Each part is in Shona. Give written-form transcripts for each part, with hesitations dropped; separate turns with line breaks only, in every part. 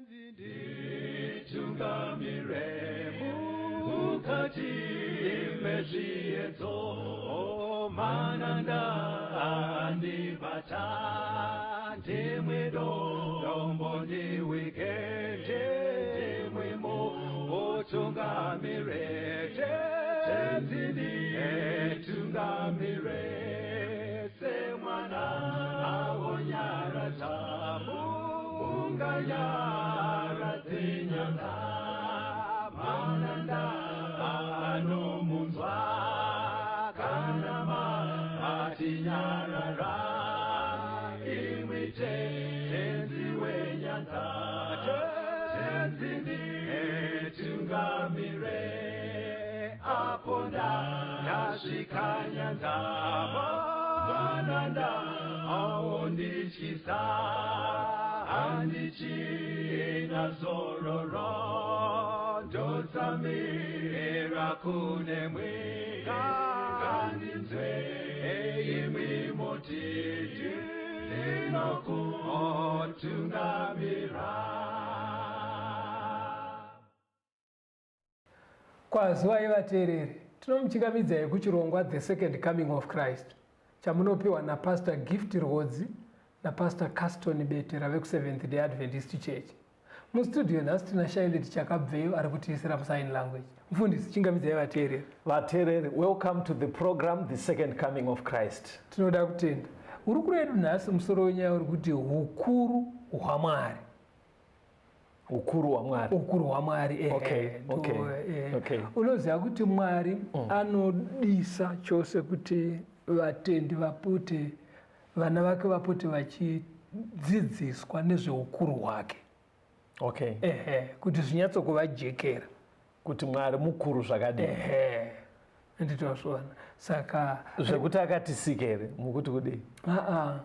Nditungamire mukati mezviedzo, mananda andibata, ndimwe dombo ndiwike, ndimwe mutungamire, Tenzi nditungamire, semwana awonyaradza munganyaradze nyanga, mananda anomunzwa kana matinyarara, imwi Tenzi wenyanza, Tenzi nditungamire, apo ndasvika nyanza, mananda aondityisa, handichina zororo, ndotsamira kunemwi, ngandinzwe imwi moti ndinokutungamira.
Kwaziwai vateereri, tinomuchingamidzai kuchirongwa The Second Coming of Christ chamunopiwa naPastor Gift Rwodzi naPastor Caston Betera vekuSeventh Day Adventist Church. Mustudio nhasi tina Shailet Chakabveyo ari kutiisira musign language. Mufundisi, chingamidzai vateereri.
Vateereri, welcome to the program The Second Coming of Christ.
Tinoda kutenda. Hurukuro yedu nhasi musoro wenyaya uri kuti hukuru hwaMwari.
Ukuru hwaMwari.
Ukuru hwaMwari. Unoziva kuti Mwari anodisa chose kuti vatendi vapote, vana vake vapote vachidzidziswa nezveukuru hwake. Kuti zvinyatsokuvajekera
kuti Mwari mukuru zvakadii.
Nditozviona. Saka
zvekuti akatisika here mukuti kudii?
Aa,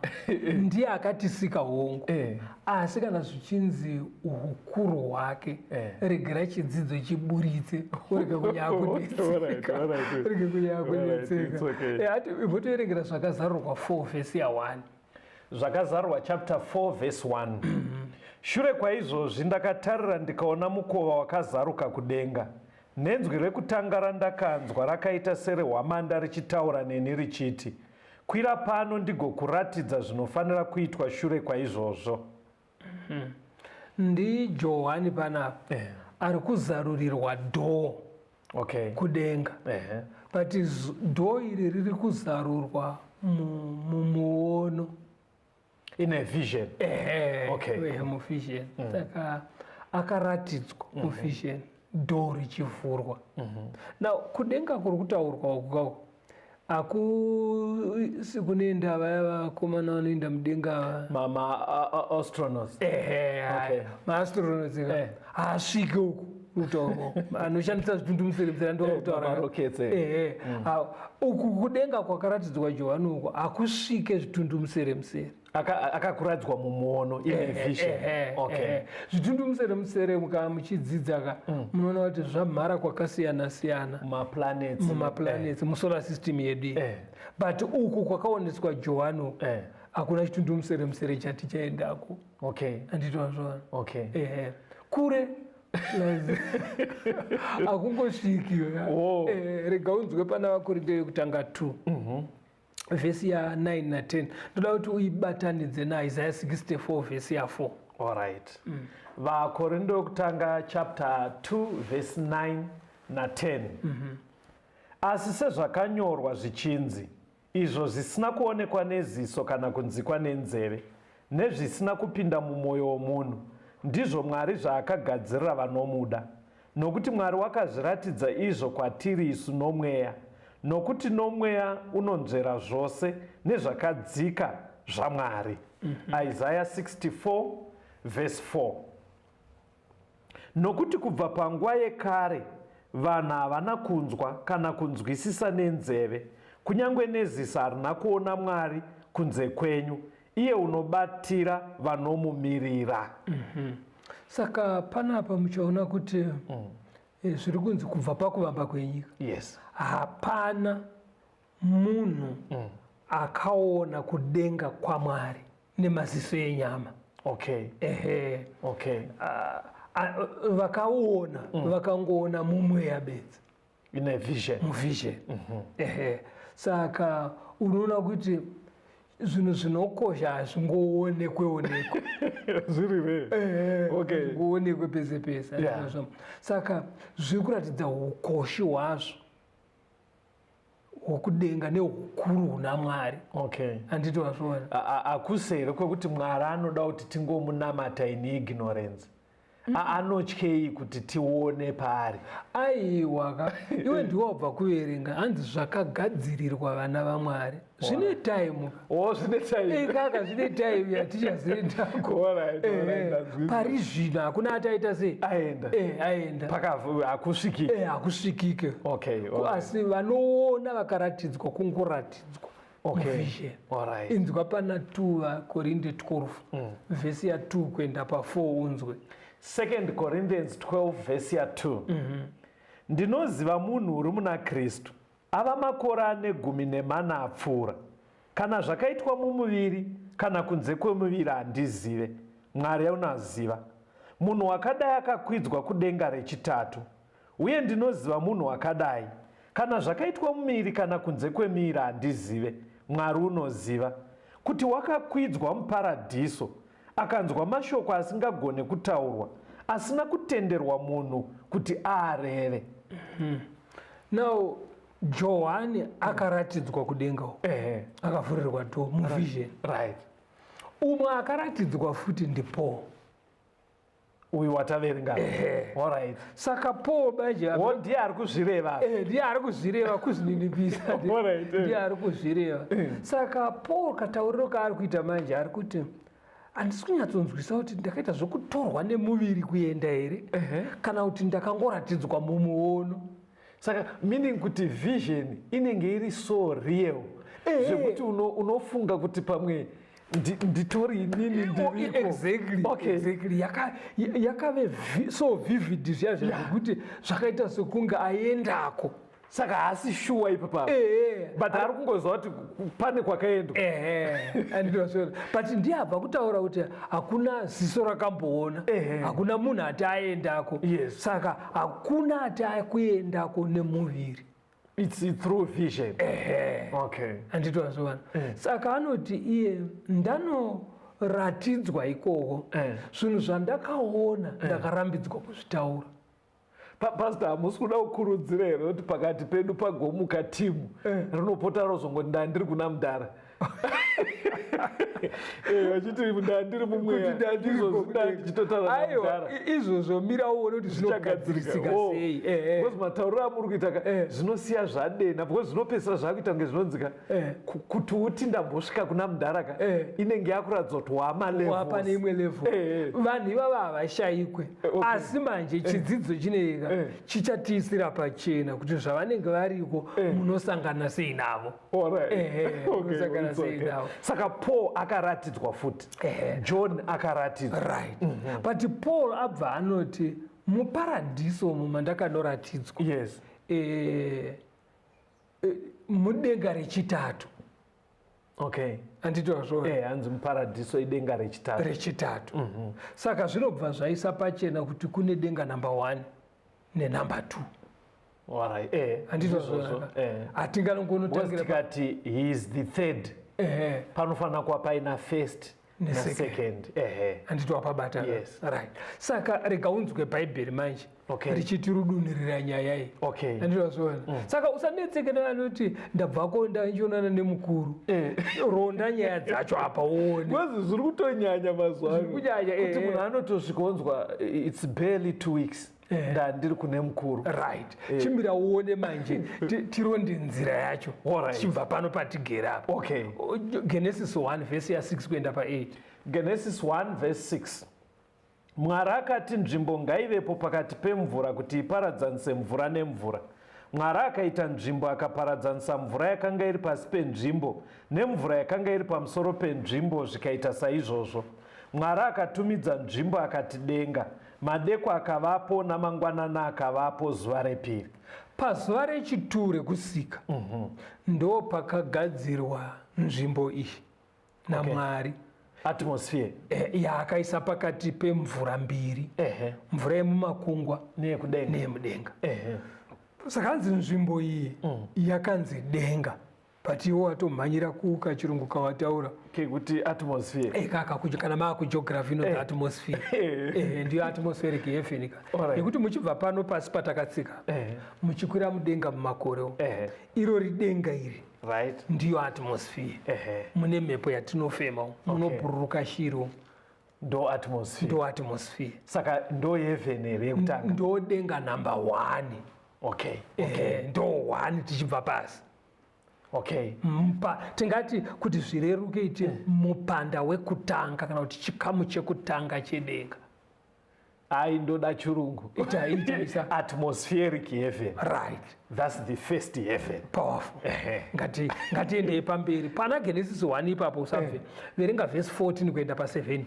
ndiye akatisika hongu. Asi kana zvichinzi ukuru hwake, regera chidzidzo chiburitse, urege kunyanya kunetseka. Urege kunyanya kunetseka. Ati imbotoerengera Zvakazarurwa 4 vhesi ya 1.
Zvakazarurwa chapter 4 verse 1. Shure kwaizvozvi ndakatarira ndikaona mukova wakazaruka kudenga. Nenzwi rekutanga randakanzwa rakaita serehwamanda richitaura neni richiti, Kwira pano ndigokuratidza zvinofanira kuitwa shure kwaizvozvo.
NdiJohani panapa ari kuzarurirwa door kudenga. But door iri riri kuzarurwa mumuono.
In a vision.
Muvision. Saka akaratidzwa muvision door richivhurwa. Now kudenga kuri kutaurwa uku kauku hakusi kunoenda vaya vakomana vanoenda mudenga
Ma-astronauts.
Maastronauts haasvike uku kutaurwa anoshandisa zvitundumusere ndokutaura
Marockets,
Uku kudenga kwakaratidzwa Johani uku hakusvike zvitundumusere musere.
Akakuratidzwa mumuono, in a vision.
Zvitundumusere musere mukava muchidzidza ka, munoona kuti zvamhara kwakasiyana siyana
mumaplanets,
mumaplanets, musolar system yedu iyi. But uku kwakaoneswa Johani uku hakuna chitundumusere musere chati chaendako. Anditozvona. Kure hakungosviki. Rega unzwe pana Vakorinde yekutanga 2 vhesi ya 9 na10. Ndoda kuti uibatanidze naIsaiah 64 vhesi ya 4.
Alright. Vakorinde yekutanga chapter 2 verse 9 na10. Asi sezvakanyorwa zvichinzi, izvo zvisina kuonekwa neziso kana kunzikwa nenzeve, nezvisina kupinda mumwoyo womunhu, ndizvo Mwari zvaakagadzirira vanomuda. Nokuti Mwari wakazviratidza izvo kwatiri isu noMweya, nokuti noMweya unonzvera zvose nezvakadzika zvaMwari. Isaiah 64 verse 4. Nokuti kubva panguva yekare vanhu havana kunzwa kana kunzwisisa nenzeve, kunyange neziso harina kuona Mwari kunze kwenyu, iye unobatira vanomumirira.
Saka panapa muchaona kuti zviri kunzi kubva pakuvamba kwenyika hapana munhu akaona kudenga kwaMwari nemaziso enyama. Ehe.
Okay.
Vakaona vakangoona mumweya bedzi.
In a vision.
Muvision, ehe. Saka unoona kuti zvinhu zvinokosha hazvingoonekwe onekwe.
Zviri rare.
Zvingoonekwe pese pese. Saka zviri kuratidza ukoshi hwazvo hwokudenga neukuru huna Mwari. Handiti wazviona?
Hakusi here kwekuti Mwari anoda kuti tingomunamata in ignorance? Anotyei kuti tione paari?
Aiwa ka, iwe ndiwe wabva kuverenga, hanzi zvakagadzirirwa vana vaMwari zvine time.
O, zvine time.
Kaka, zvine time yatichazoendako.
Alright, ndanzwisisa.
Pari zvino hakuna ataita sei?
Aenda.
Aenda.
Hakusvikiki.
Hakusvikike. Asi vanoona vakaratidzwa, kungoratidzwa muvision. Inzwa pana 2 Korinde 12, vhesi ya2 kuenda pa4, unzwe.
2 Corinthians 12 vhesi ya2: "Ndinoziva munhu uri muna Kristu ava makore ane 14 apfuura, kana zvakaitwa mumuviri kana kunze kwemuviri handizive, Mwari unoziva. Munhu wakadai akakwidzwa kudenga rechitatu. Uye ndinoziva munhu wakadai, kana zvakaitwa mumuviri kana kunze kwemuviri handizive, Mwari unoziva, kuti wakakwidzwa muparadhiso, akanzwa mashoko asingagone kutaurwa, asina kutenderwa munhu kuti aareve."
Now Johani akaratidzwa kudenga uko, akavhurirwa door muvision. Umwe akaratidzwa futi ndiPaul.
Uyu wataverenga.
Saka Paul manje
Wo ndiye ari kuzvireva.
Ndiye ari kuzvireva, kuzvininipisa. Ndiye ari kuzvireva. Saka Paul katauriro kaari kuita manje, ari kuti handisi kunyatsonzwisa kuti ndakaita zvokutorwa nemuviri kuenda here kana kuti ndakangoratidzwa mumuono.
Saka meaning kuti vision inenge iri so real zvekuti unofunga kuti pamwe nditori inini ndiriko.
Exactly. Exactly. Yakave so vivid zviya zviya zvekuti zvakaita sekunge aendako.
Saka haasi shuwa ipapa, but ari kungoziva kuti pane kwakaendwa.
Ehe, andinozviona, but ndiye abva kutaura kuti hakuna ziso rakamboona, hakuna munhu ati aendako. Saka hakuna ati akuendako nemuviri.
It's through vision.
Ehe. Anditozviona. Saka anoti iye ndanoratidzwa ikoko, zvinhu zvandakaona ndakarambidzwa kuzvitaura.
Pastor, hamusi kuda kukurudzira here kuti pakati pedu pagomuka timu rinopota rozongoti ndandiri kuna mudhara, vachiti ndandiri mumweya, izvozvi ndandichitotaura
Aiwa,
namudhara?
Izvozvo mira uone kuti zvinogadzirisika sei.
Because matauriro amuri kuita ka, zvinosiya zvadena, because zvinopedzisira zvakuita kunge zvinonzika kuti uti ndambosvika kuna mudhara ka, inenge yakuratidza kuti wama
Wapa neimwe level. Vanhu ivava havashayikwe. Asi manje chidzidzo chineka chichatiisira pachena kuti zvavanenge variko munosangana sei navo. Ehe, unosangana
It's
sei
okay.
navo.
Saka Paul akaratidzwa futi. John akaratidzwa.
Right, but Paul abva anoti muparadhiso umu mandakanoratidzwa, mudenga rechitatu. Handiti wazviona?
Hanzi muparadhiso idenga rechitatu.
Rechitatu. Saka zvinobva zvaisa pachena kuti kune denga number one nenumber two.
Alright.
Handiti
Izvozvo.
wazviona?
Because
Hatinganongonotangira
tikati he is the third, panofanira kuva paina first
Nesecond.
Nasecond, ehe.
Handiti wapabata?
Yes.
Right, saka rega unzwe Bhaibheri manje richitirudunirira nyaya iyi. Handiti wazviona? Saka usanetseke nevanoti ndabvako ndachionana nemukuru. Ronda nyaya dzacho apa uone.
Because zviri kutonyanya mazuva ano.
Zviri kunyanya,
kuti munhu anotosvika onzwa it's barely 2 weeks ndandiri kune mukuru.
Right, chimbira uone manje, tironde nzira yacho tichibva pano patigere apa. Genesis 1 vhesi ya6 kuenda pa8.
Genesis 1 verse 6: "Mwari akati, nzvimbo ngaivepo pakati pemvura kuti iparadzanise mvura nemvura. Mwari akaita nzvimbo, akaparadzanisa mvura yakanga iri pasi penzvimbo nemvura yakanga iri pamusoro penzvimbo. Zvikaita saizvozvo. Mwari akatumidza nzvimbo akati denga. Madeko akavapo namangwanana akavapo, zuva repiri."
Pazuva rechitu rekusika ndo pakagadzirwa nzvimbo iyi naMwari.
Atmosphere.
Yaakaisa pakati pemvura mbiri, mvura yemumakungwa
neyekudenga.
Neyemudenga. Saka hanzi nzvimbo iyi yakanzi denga, but iwo watomhanyira kukachirungu kawataura.
Kekuti atmosphere.
Kaka kana maakugeography inonzi atmosphere. Ndiyo atmospheric heaven ka. Nekuti muchibva pano pasi patakatsika, muchikwira mudenga mumakore, iro ridenga iri ndiyo atmosphere. Mune mhepo yatinofema, munobhururuka shiri.
Ndo atmosphere.
Ndo atmosphere.
Saka ndo heaven here yekutanga?
Ndo denga number one. Ndo one tichibva pasi. Tingati kuti zvireruke ite mupanda wekutanga kana kuti chikamu chekutanga chedenga.
Ai, ndoda chirungu.
Ita, ita, isa.
Atmospheric heaven.
Right.
That's the first heaven.
Powerful. Ngatiendei pamberi pana Genesis 1 ipapo, usabve. Verenga vhesi 14 kuenda pa17.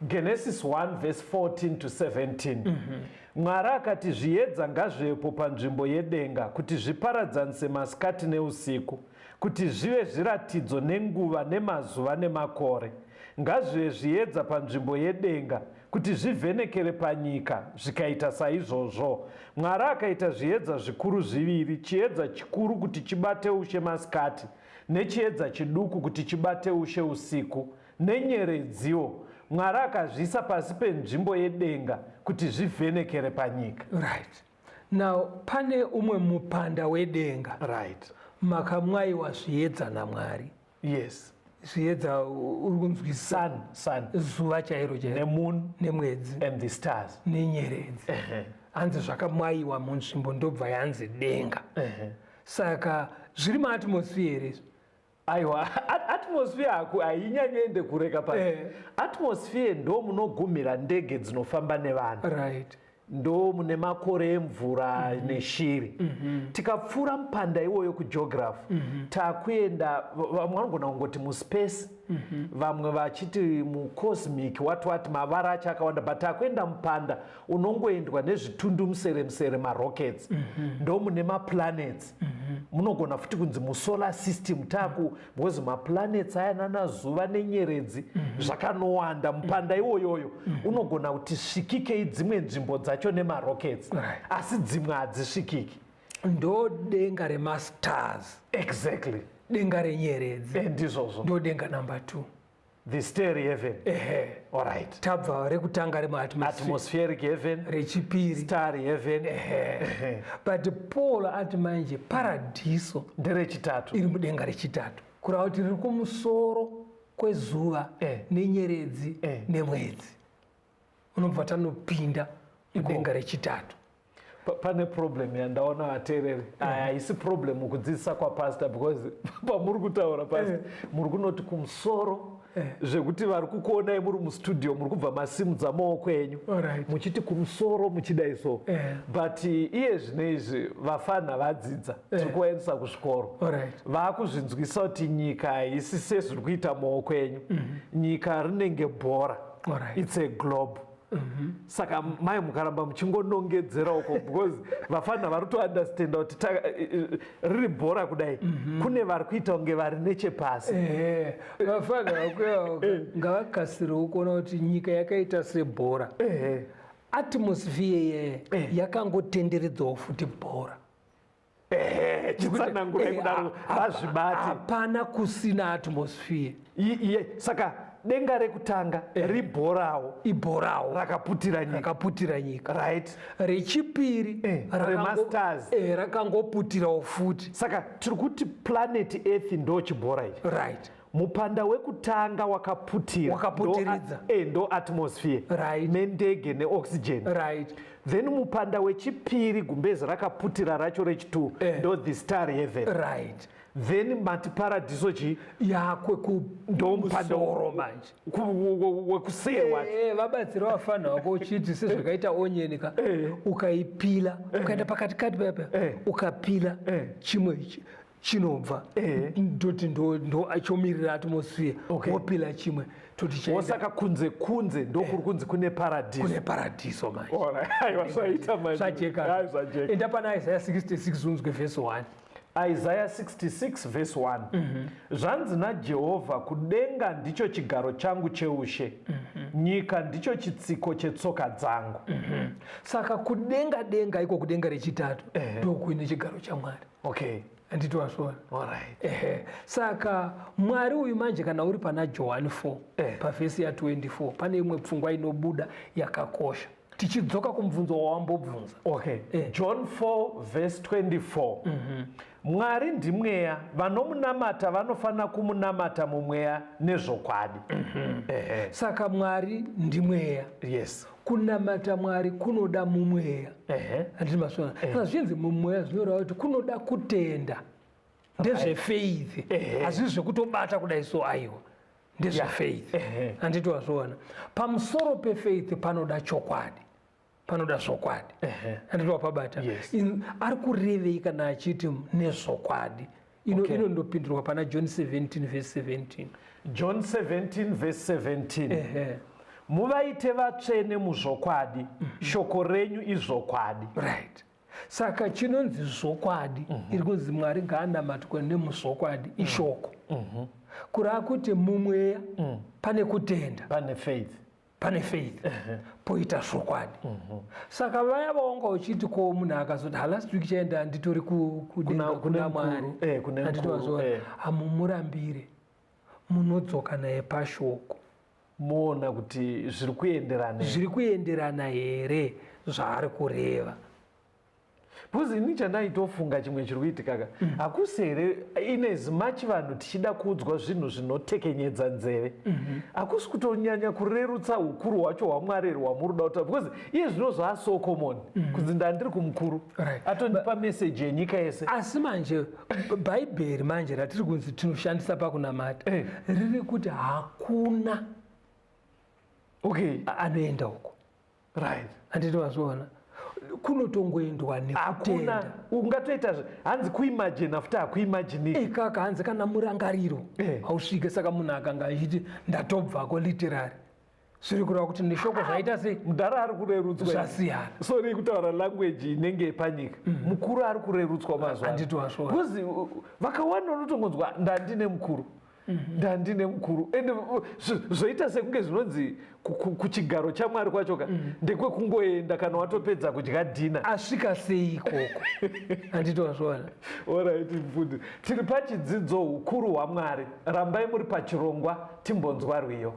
Genesis 1 verse 14 to 17. Mwari akati, "Zviedza ngazvivepo panzvimbo yedenga kuti zviparadzanise masikati neusiku, kuti zvive zviratidzo nenguva nemazuva nemakore. Ngazvive zviedza panzvimbo yedenga kuti zvivhenekere panyika." Zvikaita saizvozvo. Mwari akaita zviedza zvikuru zviviri, chiedza chikuru kuti chibate ushe masikati, nechiedza chiduku kuti chibate ushe usiku, nenyeredziwo. Mwari akazviisa pasi penzvimbo yedenga kuti zvivhenekere panyika.
Right, now pane umwe mupanda wedenga makamwayiwa zviedza naMwari. Zviedza, uri kunzwisisa?
Sun.
Zuva chairo chairo.
Nemoon.
Nemwedzi.
And the stars.
Nenyeredzi. Hanzi zvakamwayiwa munzvimbo, ndobva yanzi denga. Saka zviri muatmosphere here izvi?
Aiwa, atmosphere haku hainyanyoende kureka pasi. Atmosphere ndo munogumira ndege dzinofamba nevanhu. Ndo mune makore emvura neshiri. Tikapfuura mupanda iwoyo kugeography, takuenda, vamwe vanogona kungoti muspace, vamwe vachiti mucosmic, what what, mavara acho akawanda, but takuenda mupanda unongoendwa nezvitundu musere musere, marockets. Ndo mune maplanets. Munogona futi kunzi musolar system taku, because maplanets aya nanazuva nenyeredzi zvakanowanda. Mupanda iwoyoyo unogona kuti svikikei dzimwe nzvimbo dzacho nemarockets, asi dzimwe hadzisvikiki.
Ndo denga remastars. Denga renyeredzi.
Ndizvozvo.
Ndo denga number 2.
The starry heaven.
Ehe.
Alright.
Tabva rekutanga remuatmosphere.
Atmospheric heaven.
Rechipiri.
Starry heaven.
Ehe. But Paul ati manje paradhiso
nderechitatu.
Iri mudenga rechitatu, kureva kuti riri kumusoro kwezuva nenyeredzi nemwedzi. Unobva tanopinda mudenga rechitatu.
Pane problem yandaona, vateereri. Aya haisi problem mukudzidzisa kwapastor, because pamuri kutaura, pastor, muri kunoti kumusoro, zvekuti vari kukuonai muri mustudio muri kubva masimudza maoko enyu muchiti kumusoro, muchidai so. But iye zvino izvi vafana vadzidza, tiri kuvaendesa kuzvikoro, vaakuzvinzwisa kuti nyika haisi sezviri kuita maoko enyu. Nyika rinenge bhora. It's a globe. Saka mai mukaramba muchingonongedzera uko, because vafana vari kutounderstanda kuti riri bhora kudai, kune vari kuita kunge vari nechepasi.
Ehe, vafana vakuya ngavakasirewo kuona kuti nyika yakaita sebhora. Atmosphere ye yakangotenderedzawo futi bhora.
Ehe, chitsanangurai kudaro vazvibate.
Hapana kusina atmosphere.
Saka denga rekutanga ribhorawo.
Ibhorawo.
Rakaputira nyika.
Rakaputira nyika. Rechipiri
Remastars.
Rakangoputirawo futi.
Saka tiri kuti planet Earth ndo chibhora ichi. Mupanda wekutanga wakaputira
Wakaputiridza.
Ndo atmosphere nendege neoxygen. Then mupanda wechipiri, gumbezi rakaputira racho rechi2, ndo the star heaven. Then mati paradiso chi?
Yakwe.
Ndo mupanda
Kumusoro manje.
Wekuseri wacho.
Vabatsiri vafana vako uchiti sezvakaita onion ka, ukaipila, ukaenda pakati kati paya paya, ukapila chimwe chinobva, ndoti ndo chomirira atmosphere. Wopila chimwe, toti chaenda.
Wosaka kunze kunze ndokuri kunzi kune paradiso.
Kune paradiso manje.
Alright. Aiwa, zvaita manje.
Zvajeka.
Ai, zvajeka.
Enda pana Isaiah 66 unzwe vhesi 1.
Isaiah 66 verse 1. Zvanzi naJehovha, kudenga ndicho chigaro changu cheushe, nyika ndicho chitsiko chetsoka dzangu.
Saka kudenga denga iko kudenga rechitatu ndokuine chigaro chaMwari.
Okay.
Handiti wazviona?
Alright.
Ehe. Saka Mwari uyu manje kana uri pana Johani 4 pavhesi ya 24 pane imwe pfungwa inobuda yakakosha. Tichidzoka kumubvunzo wawambobvunza.
Okay. John 4 verse 24. Mwari ndimweya, vanomunamata vanofanira kumunamata mumweya nezvokwadi. Ehe.
Saka Mwari ndimweya.
Yes.
Kunamata Mwari kunoda mumweya.
Ehe.
Handiti mazviona? Saka zvichinzi mumweya zvinoreva kuti kunoda kutenda. Ndezvefaith. Hazvisi zvekutobata kudai so aiwa. Ndezvefaith. Handiti wazviona? Pamusoro pefaith panoda chokwadi. Panoda zvokwadi. Handiti wapabata?
Yes.
Ari kurevei kana achiti nezvokwadi? Inondopindurwa pana John 17 verse 17.
John 17 verse 17. Muvaite vatsvene muzvokwadi, shoko renyu izvokwadi.
Right. Saka chinonzi zvokwadi iri kunzi Mwari ngaanamatwe nemuzvokwadi ishoko. Kureva kuti mumweya pane kutenda.
Pane faith.
Pane faith. Poita zvokwadi. Saka vaya vaonga uchiti ko munhu akazoti ha last week chaenda nditori kudenga kuna Mwari.
Kune
Handiti
mukuru,
wazviona? Hamumurambire. Munodzoka naye pashoko.
Moona kuti zviri kuenderana here?
Zviri kuenderana here zvaari kureva?
Because ini chandaitofunga chimwe chiri kuitika ka, hakusi here in as much vanhu tichida kuudzwa zvinhu zvinotekenyedza nzeve, hakusi kutonyanya kurerutsa ukuru hwacho hwaMwari here hwamuri kuda kutaura? Because iye zvino zvaa so common kunzi ndandiri kumukuru, atondipa message yenyika yese.
Asi manje Bhaibheri manje ratiri kunzi tinoshandisa pakunamata riri kuti hakuna anoenda uko. Handiti wazviona? Kunotongoendwa nekutenda.
Hakuna, ungatoita hanzi kuimagina futi hakuimaginiki.
Ikaka hanzi kana murangariro hausvike, saka munhu akanga achiti ndatobvako literary. Zviri kureva kuti neshoko zvaita sei?
Mudhara ari kurerutswa.
Zvasiyana.
Sorry kutaura language inenge yepanyika. Mukuru ari kurerutswa mazuva ano.
Handiti wazviona.
Because vakawanda unotongonzwa ndandine mukuru. Ndandine mukuru. Ende zvoita sekunge zvinonzi kuchigaro chaMwari kwacho ka, ndekwekungoenda kana watopedza kudya dinner.
Asvika sei ikoko? Handiti wazviona.
Alright, mfundi. Tiri pachidzidzo ukuru hwaMwari. Rambai muri pachirongwa timbonzwa rwiyo.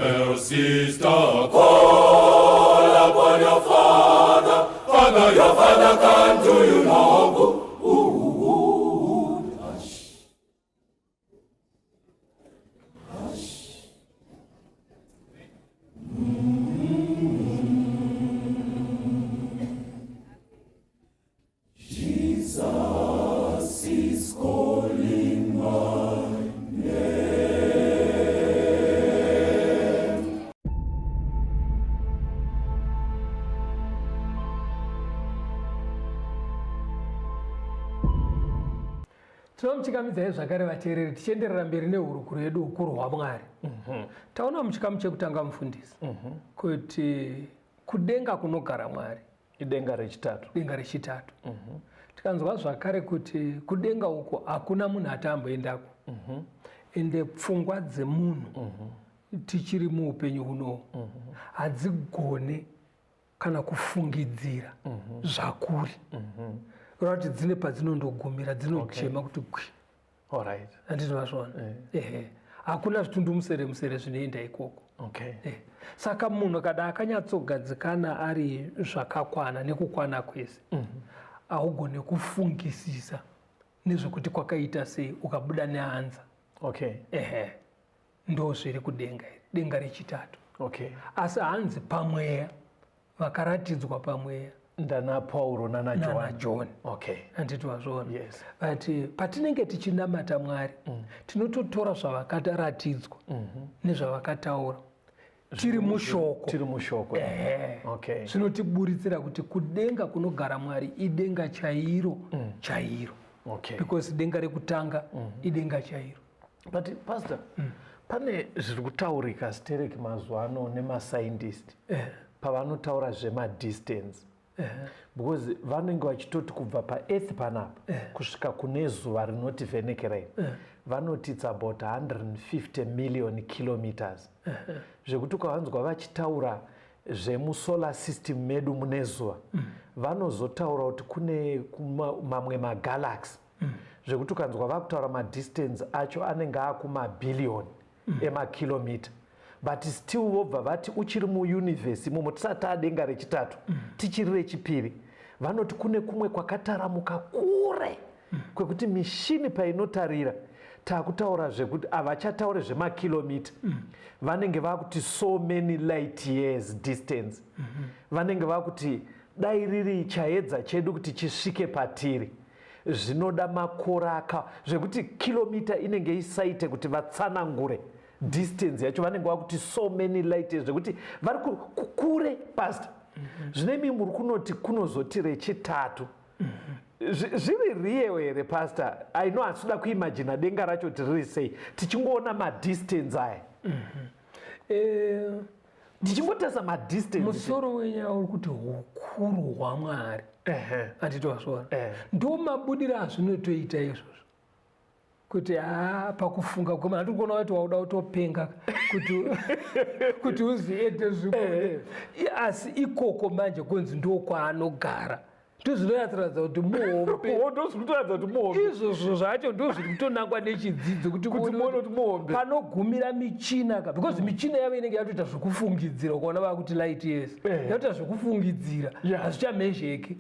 Well, sister, call upon your father. Father, your father can do you no good.
Tinomuchingamidzai zvakare vateereri tichienderera mberi nehurukuro yedu ukuru hwaMwari. Taona muchikamu chekutanga mufundisi kuti kudenga kunogara Mwari.
Idenga rechitatu.
Denga rechitatu. Tikanzwa zvakare kuti kudenga uko hakuna munhu ati amboendako. Ende pfungwa dzemunhu tichiri muupenyu hunohu hadzigone kana kufungidzira zvakuri. Kureva kuti dzine padzinondogumira dzinochema kuti gwi.
Alright.
Handiti mazviona? Ehe. Hakuna zvitundu musere musere zvinoenda ikoko.
Okay.
Saka munhu kada akanyatsogadzikana ari zvakakwana nekukwana kwese haugone kufungisisa nezvekuti kwakaita sei ukabuda nehanza.
Okay.
Ehe. Ndo zviri kudenga iri, denga rechitatu.
Okay.
Asi hanzi pamweya vakaratidzwa pamweya
Ndana Pauro nana John.
nana John.
Okay.
Handiti wazviona?
Yes.
But patinenge tichinamata Mwari tinototora zvavakaratidzwa nezvavakataura tiri mushoko.
Tiri mushoko.
Ehe.
Okay.
Zvinotiburitsira kuti kudenga kunogara Mwari idenga chairo chairo.
Okay.
Because denga rekutanga idenga chairo.
But pastor, pane zviri kutaurika stereki mazuva ano nemascientist pavanotaura zvemadistance. Because vanenge vachitoti kubva paearth panapa kusvika kune zuva rinotivhenekera iri vanoti it's about 150 million kilometers. Zvekuti ukavanzwa vachitaura zvemusolar system medu mune zuva vanozotaura kuti kune mamwe magalaxy. Zvekuti ukanzwa vakutaura madistance acho anenge akumabhiliyoni emakilomita. But still vobva vati uchiri muuniverse imomo tisati tadenga rechitatu tichiri rechipiri. Vanoti kune kumwe kwakataramuka kure kwekuti mishini painotarira takutaura zvekuti havachataure zvemakilomita. Vanenge vakuti so many light years distance. Vanenge vakuti dai riri chaedza chedu kuti chisvike patiri zvinoda makore aka zvekuti kilomita inenge isaite kuti vatsanangure distance yacho. Vanenge vakuti so many light years zvekuti vari kure pastor. Zvino imi muri kunoti kunozoti rechitatu. Zviri real here pastor? I know hatisuda kuimagina denga racho kuti riri sei tichingoona madistance aya. Tichingotarisa madistance.
Musoro wenyaya uri kuti hukuru hwaMwari. Handiti wazviona? Ndo mabudiro azvinotoita izvozvo. Kuti pakufunga kwema handiri kuona kuti wauda kutopenga kuti uziende zvibude. Asi ikoko manje kunzi ndo kwaanogara. Ndozvinoratidza kuti muhombe.
Ndozvinoratidza kuti muhombe.
Izvozvo zvacho ndozviri kutonangwa nechidzidzo kuti
Kuti muone kuti muhombe.
Panogumira michina ka, because michina yavo inenge yatoita zvekufungidzira, ukaona vakuti light years. Yatoita zvekufungidzira, hazvichamezheki.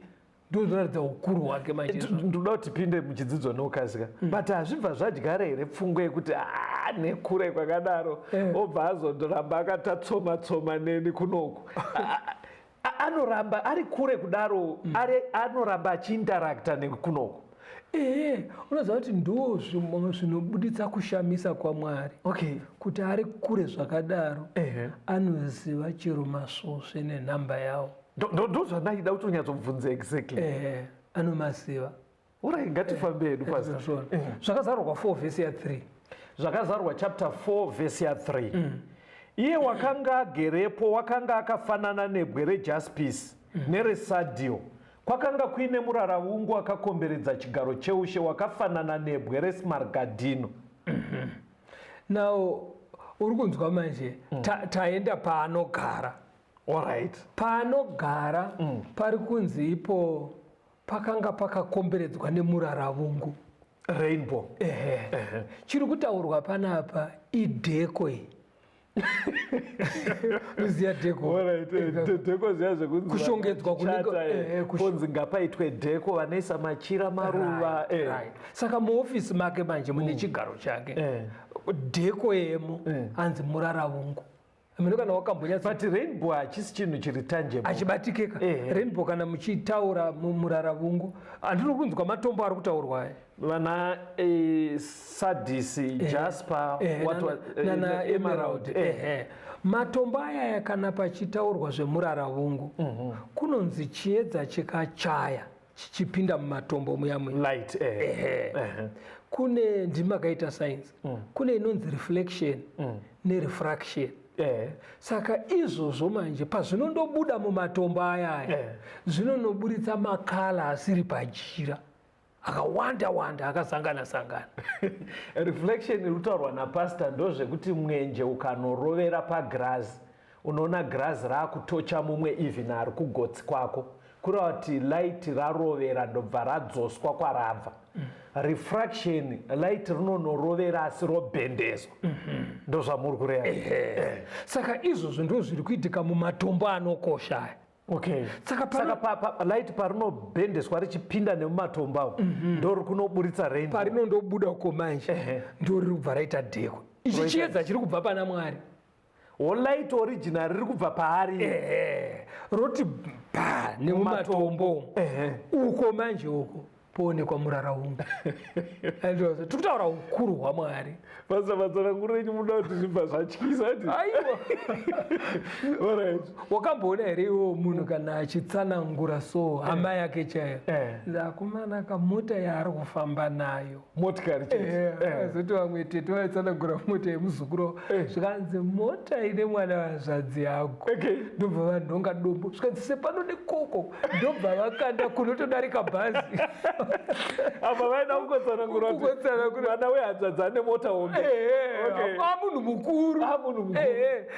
Ndozvinoratidza ukuru hwake manje izvozvo.
Ndoda kuti tipinde muchidzidzo nokasika. But hazvibva zvadyara here pfungwa yekuti nekure kwakadaro, obva azondoramba akatatsoma tsoma neni kunoku. Anoramba ari kure kudaro, anoramba achiinteracta nekunoku.
Unoziva kuti ndo zvinobuditsa kushamisa kwaMwari. Kuti ari kure zvakadaro, anoziva chero masvosve nenhamba yawo.
Ndo zvandaida kuti unyatsobvunza exactly.
Anomaziva.
Alright, ngatifambe hedu pasi.
Zvakazarurwa 4 verse ya 3.
Zvakazarurwa chapter 4 verse ya 3. Iye wakanga agerepo wakanga akafanana nebwe rejaspisi neresadio. Kwakanga kuine muraravungu akakomberedza chigaro cheushe wakafanana nebwe resmargadhino.
Now uri kunzwa manje, taenda paanogara.
Alright.
Paanogara pari kunzi ipo pakanga pakakomberedzwa nemuraravungu.
Rainbow.
Chiri kutaurwa panapa idheko iyi. Uziya deco.
Alright, deco ziya zvekunzi
Kushongedzwa kunenge-
vachata, kunzi ngapaitwe deco, vanoisa machira, maruva.
Right. Saka muofisi make manje mune chigaro chake. Deco yemo hanzi muraravungu. Mino kana wakambonyatsa
But rainbow hachisi chinhu chiri tangible.
Achibatikeka. Rainbow kana muchitaura muraravungu, handiri kunzwa matombo ari kutaurwa aya.
Vana sardius, jasper, what
nana
emerald.
Emerald. Ehe, matombo ayaya kana pachitaurwa zvemuraravungu, kunonzi chiedza chikachaya chichipinda mumatombo muya muya.
Light.
Ehe. Kune ndimakaita science, kune inonzi reflection nerefraction. Saka izvozvo manje pazvinondobuda mumatombo ayaya, zvinonoburitsa macolour asiri pajira akawanda wanda, akasangana sangana.
Reflection iri kutaurwa napastor ndozvekuti mwenje ukanorovera pagirazi, unoona girazi raakutocha mumwe even ari kugotsi kwako, kureva kuti light rarovera ndobva radzoswa kwarabva. Refraction, light rinonorovera asi robhendeswa. Ndozvamuri kureva?
Saka izvozvo ndo zviri kuitika mumatombo anokosha aya. Saka
Saka light parinobhendeswa richipinda nemumatombo avo, ndo rikunoburitsa rainbow.
Parinondobuda uko manje, ndo riri kubva raita deco. Ichi chiedza chiri kubva pana Mwari.
Wo light original riri kubva paari.
Ehe, roti ba nemumatombo uko manje, uko poonekwa muraraungu. Tiri kutaura ukuru hwaMwari.
Basa matsananguro enyu munoda kuti zvibva zvatyisa ti.
Aiwa.
Alright.
Wakamboona here iwo munhu kana achitsanangura so hama yake chaiyo? Akomana, kamota yaari kufamba nayo.
Motikari chete.
Azoti vamwe tete vaitsanangura mota yemuzukuru, zvikanzi mota ine mwana wazvadzi yako. Ndobva vanhonga dombo, zvikanzi sepano nekoko, ndobva vakanda kunotodarika bhazi.
Apa vaida kungotsanangura kuti
Kungotsanangura.
mwana wehanzvadzi ane mota hombe.
A munhu mukuru.
Ah, munhu mukuru.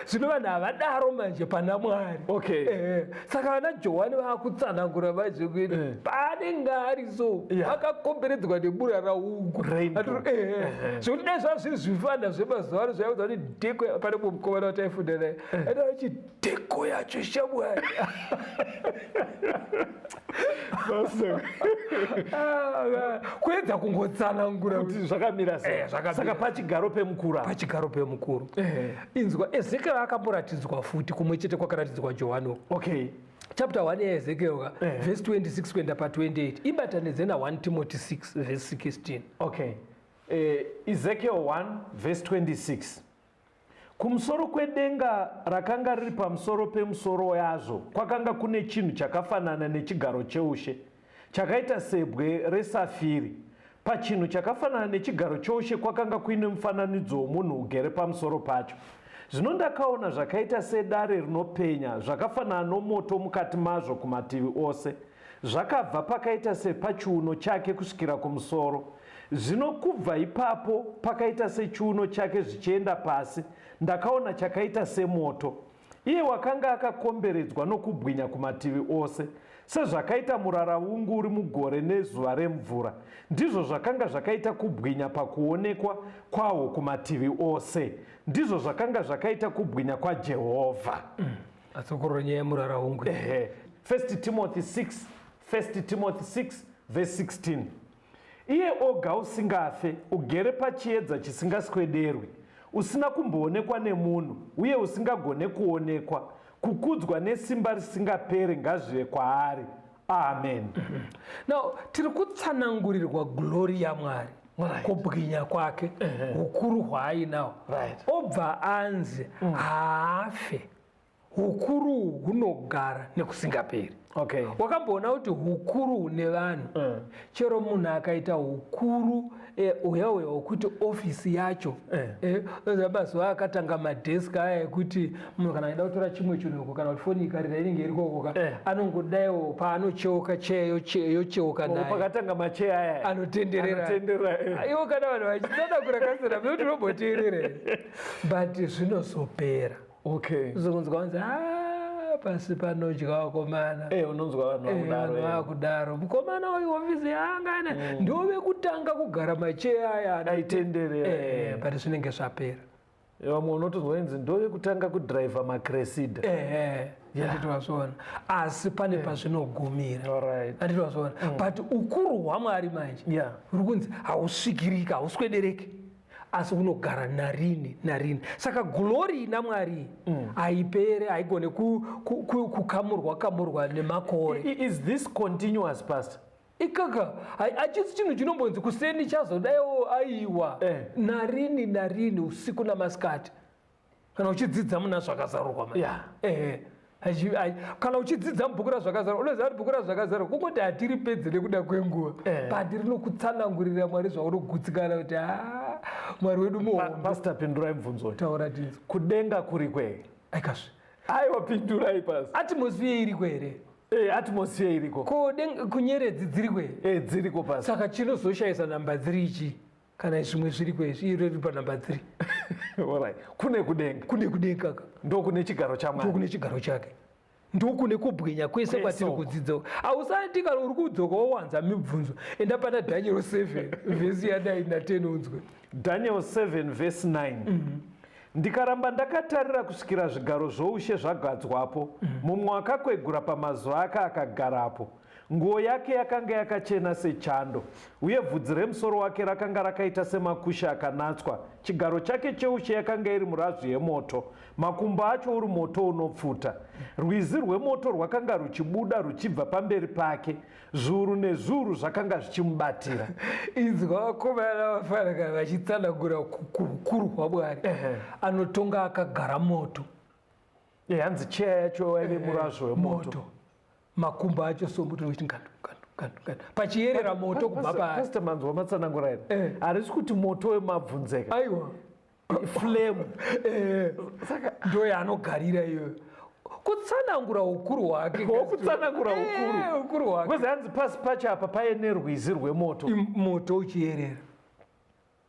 Zvino vanhu havadaro manje pana Mwari. Saka vana Johani vaakutsanangura manje kuti paanenge ari so akakomberedzwa nemuraraungu.
Rainbow.
Zvekuti dai zvava zviri zvifana zvemazuva ano zvaiudza kuti deco, pane mumwe mukomana wataifunda naye aida achi deco yacho shamwari.
Basa.
Ah, kuedza kungotsanangura
kuti zvakamira sei.
Zvakamira.
Saka pachigaro pemukuru apa.
Pachigaro pemukuru. Inzwa, Ezekiel akamboratidzwa futi kumwe chete kwakaratidzwa Johani uku. Chapter 1 yaEzekiel ka, verse 26 kuenda pa28, ibatanidze na1 Timothy 6 verse 16.
Okay, Ezekiel 1 verse 26: Kumusoro kwedenga rakanga riri pamusoro pemusoro yazvo kwakanga kune chinhu chakafanana nechigaro cheushe, chakaita sebwe resafiri. Pachinhu chakafanana nechigaro choushe kwakanga kuine mufananidzo womunhu ugere pamusoro pacho. Zvino ndakaona zvakaita sedare rinopenya zvakafanana nomoto mukati mazvo kumativi ose, zvakabva pakaita sepachiuno chake kusvikira kumusoro. Zvino kubva ipapo pakaita sechiuno chake zvichienda pasi ndakaona chakaita semoto. Iye wakanga akakomberedzwa nokubwinya kumativi ose, sezvakaita muraraungu uri mugore nezuva remvura, ndizvo zvakanga zvakaita kubwinya pakuonekwa kwahwo kumativi ose, ndizvo zvakanga zvakaita kubwinya kwaJehovha.
Atsokorora nyaya yemuraraungu.
Ehe. 1 Timothy 6, 1 Timothy 6 verse 16: Iye oga usingafe, ugere pachiedza chisingaswederwi, usina kumboonekwa nemunhu uye usingagone kuonekwa, kukudzwa nesimba risingaperi ngazvive kwaari. Amen.
Now tiri kutsanangurirwa glory yaMwari, kubwinya kwake, ukuru hwaainawo. Obva anzi haafe, ukuru hunogara nekusingaperi. Wakamboona kuti ukuru hune vanhu, chero munhu akaita ukuru uya uya wekuti ofisi yacho, unoziva mazuva akatanga madesk aya ekuti munhu kana aida kutora chimwe chinhu uko, kana kuti foni ikarira inenge iri kokoka, anongodaiwo paanocheuka cheya yocheuka naye.
Pakatanga macheya aya.
Anotenderera.
Anotenderera.
Iwo kana vanhu vachitsanangura kasera munoti unomboteerera here, but zvinozopera. Uzonzwa kunzi, "Ah, pasi panodya vakomana."
Unonzwa vanhu vakudaro.
Vanhu vakudaro, mukomana uyu ofisi yaangana ndo vekutanga kugara macheya aya
aitenderera.
But zvinenge zvapera.
Vamwe unotonzwa inzi ndovekutanga kudhiraivha maCressida.
Ehe, handiti wazviona? Asi pane pazvinogumira. Handiti wazviona? But ukuru hwaMwari manje uri kunzi hausvikiriki, hauswedereki, asi unogara narini narini. Saka glory ina Mwari haipere, haigone kukamurwa kamurwa nemakore.
Is this continuous, Pastor?
Ikaka hachisi chinhu chinombonzi kuseni chazodaiwo, aiwa. Narini narini, usiku namasikati. Kana uchidzidza muna Zvakazarurwa manje. Ehe. Kana uchidzidza mubhuku raZvakazarurwa, unoziva kuti bhuku raZvakazarurwa kungoti hatiri pedze nekuda kwenguva, but rinokutsanangurira Mwari zvaunogutsikana kuti ha, Mwari wedu muhombe.
Pastor, pindurai mubvunzo uyu.
Taura tinzwe.
Kudenga kuri kwei?
Aikazve.
Aiwa, pindurai, Pastor.
Atmosphere iriko here?
Atmosphere iriko.
Ko kunyeredzi dziriko here?
Dziriko, Pastor.
Saka chinozoshayisa namba 3 ichi kana zvimwe zviriko izvi, iro riri panamba 3?
Alright. Kune kudenga.
Kune kudenga ka.
Ndokune chigaro chaMwari.
Ndokune chigaro chake, ndokune kubwinya kwese
Kwese
kwatiri
uko.
kudzidza. Hausati kana uri kudzoka wowanza mibvunzo, enda pana Daniel 7 vhesi ya 9 na10 unzwe.
Daniel 7 vhesi 9: Ndikaramba ndakatarira kusvikira zvigaro zvoushe zvagadzwapo, mumwe akakwegura pamazuva ake akagarapo. Nguo yake yakanga yakachena sechando, uye bvudzi remusoro wake rakanga rakaita semakushe akanatswa. Chigaro chake cheushe yakanga iri murazvu yemoto, makumbo acho uri moto unopfuta. Rwizi rwemoto rwakanga ruchibuda ruchibva pamberi pake, zviuru nezviuru zvakanga zvichimubatira.
Inzwa vakomana vafana kana vachitsanangura ukuru hwaMwari anotonga akagara moto.
Hanzi cheya yacho waive murazvo wemoto.
Moto, makumbo acho somoto uchiti ngando ngando ngando ngando, pachiyerera moto kubva paari.
Pastor, manzwa matsanangura here?
Eh.
Harisi kuti moto wemabvunzeka.
Aiwa.
Flame.
Ndo yaanogarira iyoyo, kutsanangura ukuru hwake.
Wokutsanangura ukuru.
Ukuru hwake.
Kwezi hanzi pasi pacho apa paine rwizi rwemoto.
Moto uchiyerera.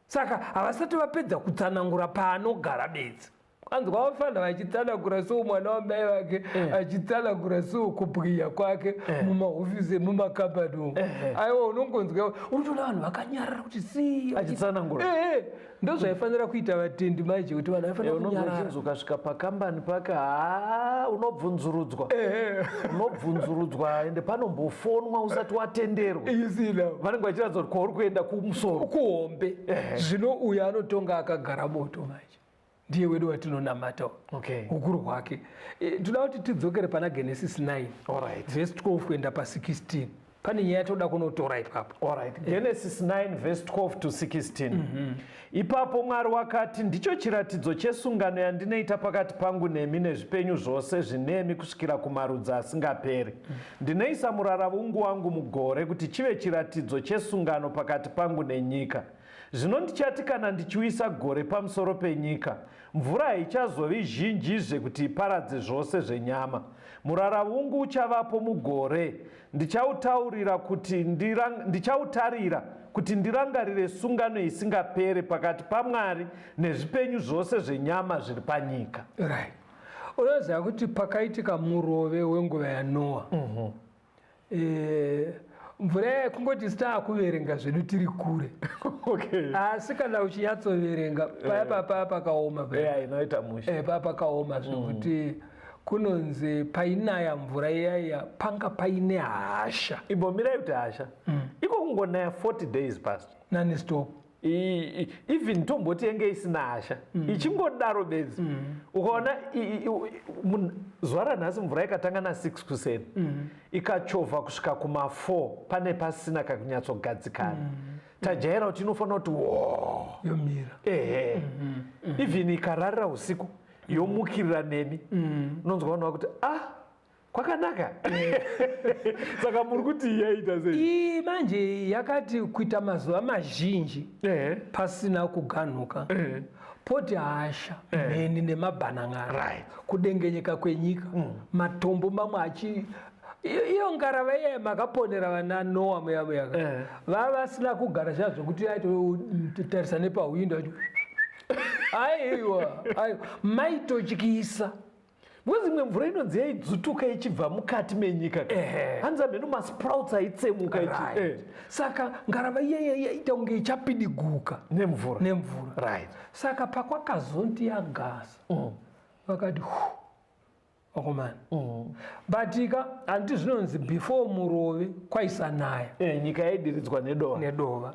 Saka havasati vapedza kutsanangura paanogara bedzi. Anzwa vafanira vachitsanangura so mwana wamai vake achitsanangura so kubwinya kwake mumahofisi emumakambani umu. Aiwa, unongonzwa, unotoona vanhu vakanyarara kuti si
Achitsanangura.
Ndo zvaifanira kuita vatendi manje, kuti vanhu vaifanira
Unonge
kunyarara.
uchinzi ukasvika pakambani pake, ha, unobvunzurudzwa, unobvunzurudzwa, ende panombofonwa usati watenderwa.
Isina.
Vanenge vachiratidza kuti kwauri kuenda kumusoro.
Kuhombe. Zvino uyo anotonga akagara moto manje ndiye wedu watinonamata. Ukuru hwake. Toda kuti tidzokere pana Genesis 9 verse 12 kuenda pa16. Pane nyaya toda kunotora ipapo.
Alright. Genesis 9 verse 12 to 16. Ipapo Mwari wakati, "Ndicho chiratidzo chesungano yandinoita pakati pangu nemi nezvipenyu zvose zvinemi kusvikira kumarudzi asingaperi. Ndinoisa muraravungu wangu mugore kuti chive chiratidzo chesungano pakati pangu nenyika. Zvino ndichati kana ndichiuyisa gore pamusoro penyika, mvura haichazovi zhinjizve kuti iparadze zvose zvenyama. Muraravungu uchavapo mugore, ndichautarira kuti ndirangarire sungano isingapere pakati paMwari nezvipenyu zvose zvenyama zviri panyika."
Right, unoziva kuti pakaitika murove wenguva yaNoa, mvura kungoti sitaakuverenga zvedu tiri kure, asi kana uchinyatsoverenga paya papa pakaoma paya.
Yeah, inoita mushe.
Paya pakaoma zvekuti kunonzi painaya mvura iyaiya panga paine hasha.
Imbomirai kuti hasha iko kungonaya 40 days past
Non-stop.
Even tomboti yenge isina hasha, ichingodaro bedzi, ukaona zuva ranhasi mvura ikatanga na6 kuseni, ikachovha kusvika kuma4, pane pasina kakunyatsogadzikana. Tajaira kuti inofanira kuti wo
Yomira.
Ehe, even ikararira usiku, yomukirira nemi, unonzwa vanhu vakuti, "Ah, kwakanaka." Saka muri kuti yaita sei?
Iyi manje yakati kuita mazuva mazhinji pasina kuganhuka, poti hasha, mheni nemabhanan'ana, kudengenyeka kwenyika, matombo mamwe achi iyo ngarava iyaya makaponera vana Noa muya muyaka, vava vasina kugara zviya zvokuti aitotarisa nepahwindo achi, aiwa, aiwa, maitotyisa.
Because imwe mvura inonzi yaidzutuka ichibva mukati menyika. Hanzi hameno masprouts aitsemuka.
Right. Saka ngarava iyaya yaita kunge ichapidiguka
nemvura.
Nemvura.
Right.
Saka pakwakazonti yagasa, vakati hu vakomana. But ka handiti zvinonzi before murove kwaisanaya?
Nyika yaidiridzwa nedova.
Nedova.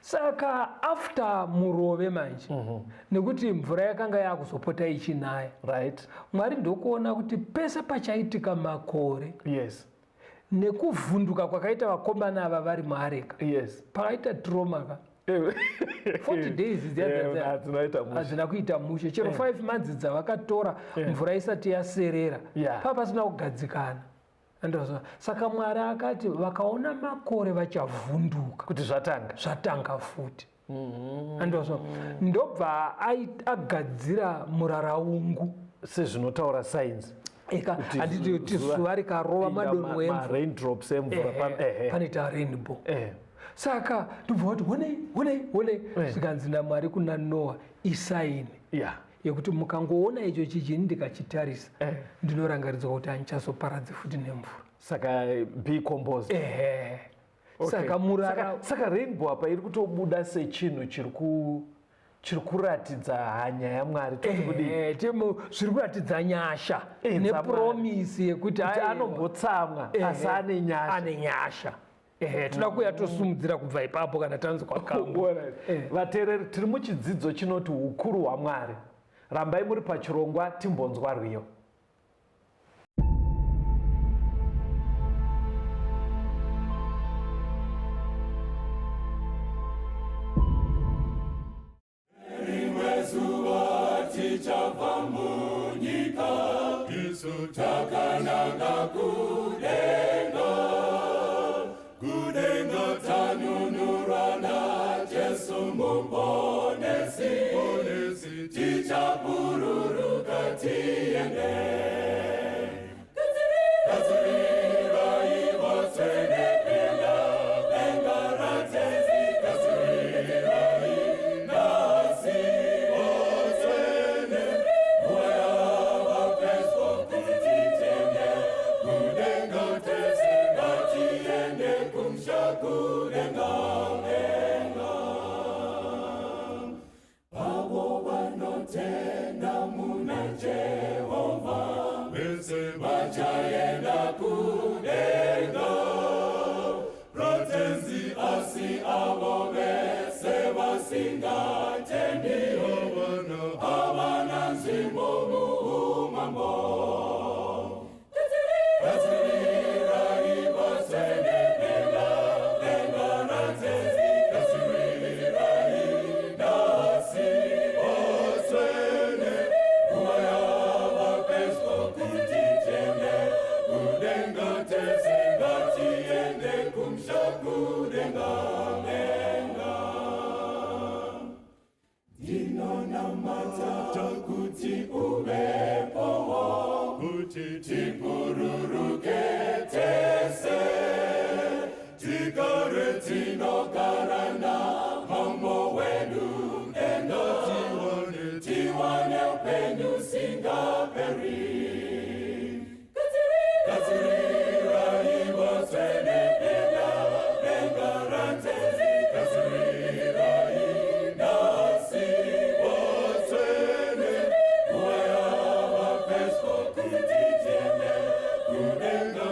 Saka after murove manje, nekuti mvura yakanga yakuzopota ichinaya, Mwari ndokuona kuti pese pachaitika makore nekuvhunduka kwakaita vakomana ava vari muareka, pakaita trauma ka, 40 days dziya
Hadzinoita mushe.
Hadzina kuita mushe chero 5 months dzavakatora mvura isati yaserera, pava pasina kugadzikana. Andozwa. Saka Mwari akati vakaona makore vachavhunduka
kuti zvatanga.
Zvatanga futi. Andozwa, ndobva agadzira muraraungu.
Sezvinotaura sainzi.
Eka.
Kuti
Handiti kuti zuva rikarova madonhwe emvura,
maraindrops emvura
panoita rainbow. Saka ndobva kuti honei, honei, honei. Zvikanzi naMwari kuna Noa, isign yekuti mukangoona icho chichini ndikachitarisa, ndinorangaridzwa kuti handichazoparadzi futi nemvura.
Saka be composed.
Ehe.
Okay.
Saka murara
Saka rainbow apa iri kutobuda sechinhu chiri kuratidza hanya yaMwari, toti kudii?
Ehe, zviri kuratidza nyasha nepromise yekuti
kuti
aiwa,
anombotsamwa asi ane nyasha.
Ane nyasha. Ehe, toda kuuya tosumudzira kubva ipapo kana tanzwa kambo.
Alright. Vateereri, tiri muchidzidzo chinoti ukuru hwaMwari. Rambai muri pachirongwa, timbonzwa rwiyo.
Rimwe zuva tichabva munyika, isu takananga kudenga, kudenga tanunurwa naJesu Muponesi, tichabururuka tiende. Gadzirirai vatsvene pinda denga raTenzi, gadzirirai nhasi vatsvene, nguva yava pedyo kuti tiende kudenga tese, ngatiende kumusha kudenga denga. Avo vanotenda muna Jehovha vese vachaenda kudenga raTenzi, asi avo vese vasingatendi havana nzvimbo muumambo. Gadzirirai vatsvene denga, denga raTenzi, gadzirirai nhasi vatsvene, nguva yava pedyo kuti tiende kudenga tese, ngatiende kumusha kudenga denga. Ndinonamata kuti uvepowo, kuti tibururuke tese, tigare tinogara namambo wedu denga, tiwane upenyu usingaperi. Gadzirirai vatsvene denga, denga raTenzi, gadzirirai nhasi vatsvene, nguva yava pedyo kuti tiende kudenga.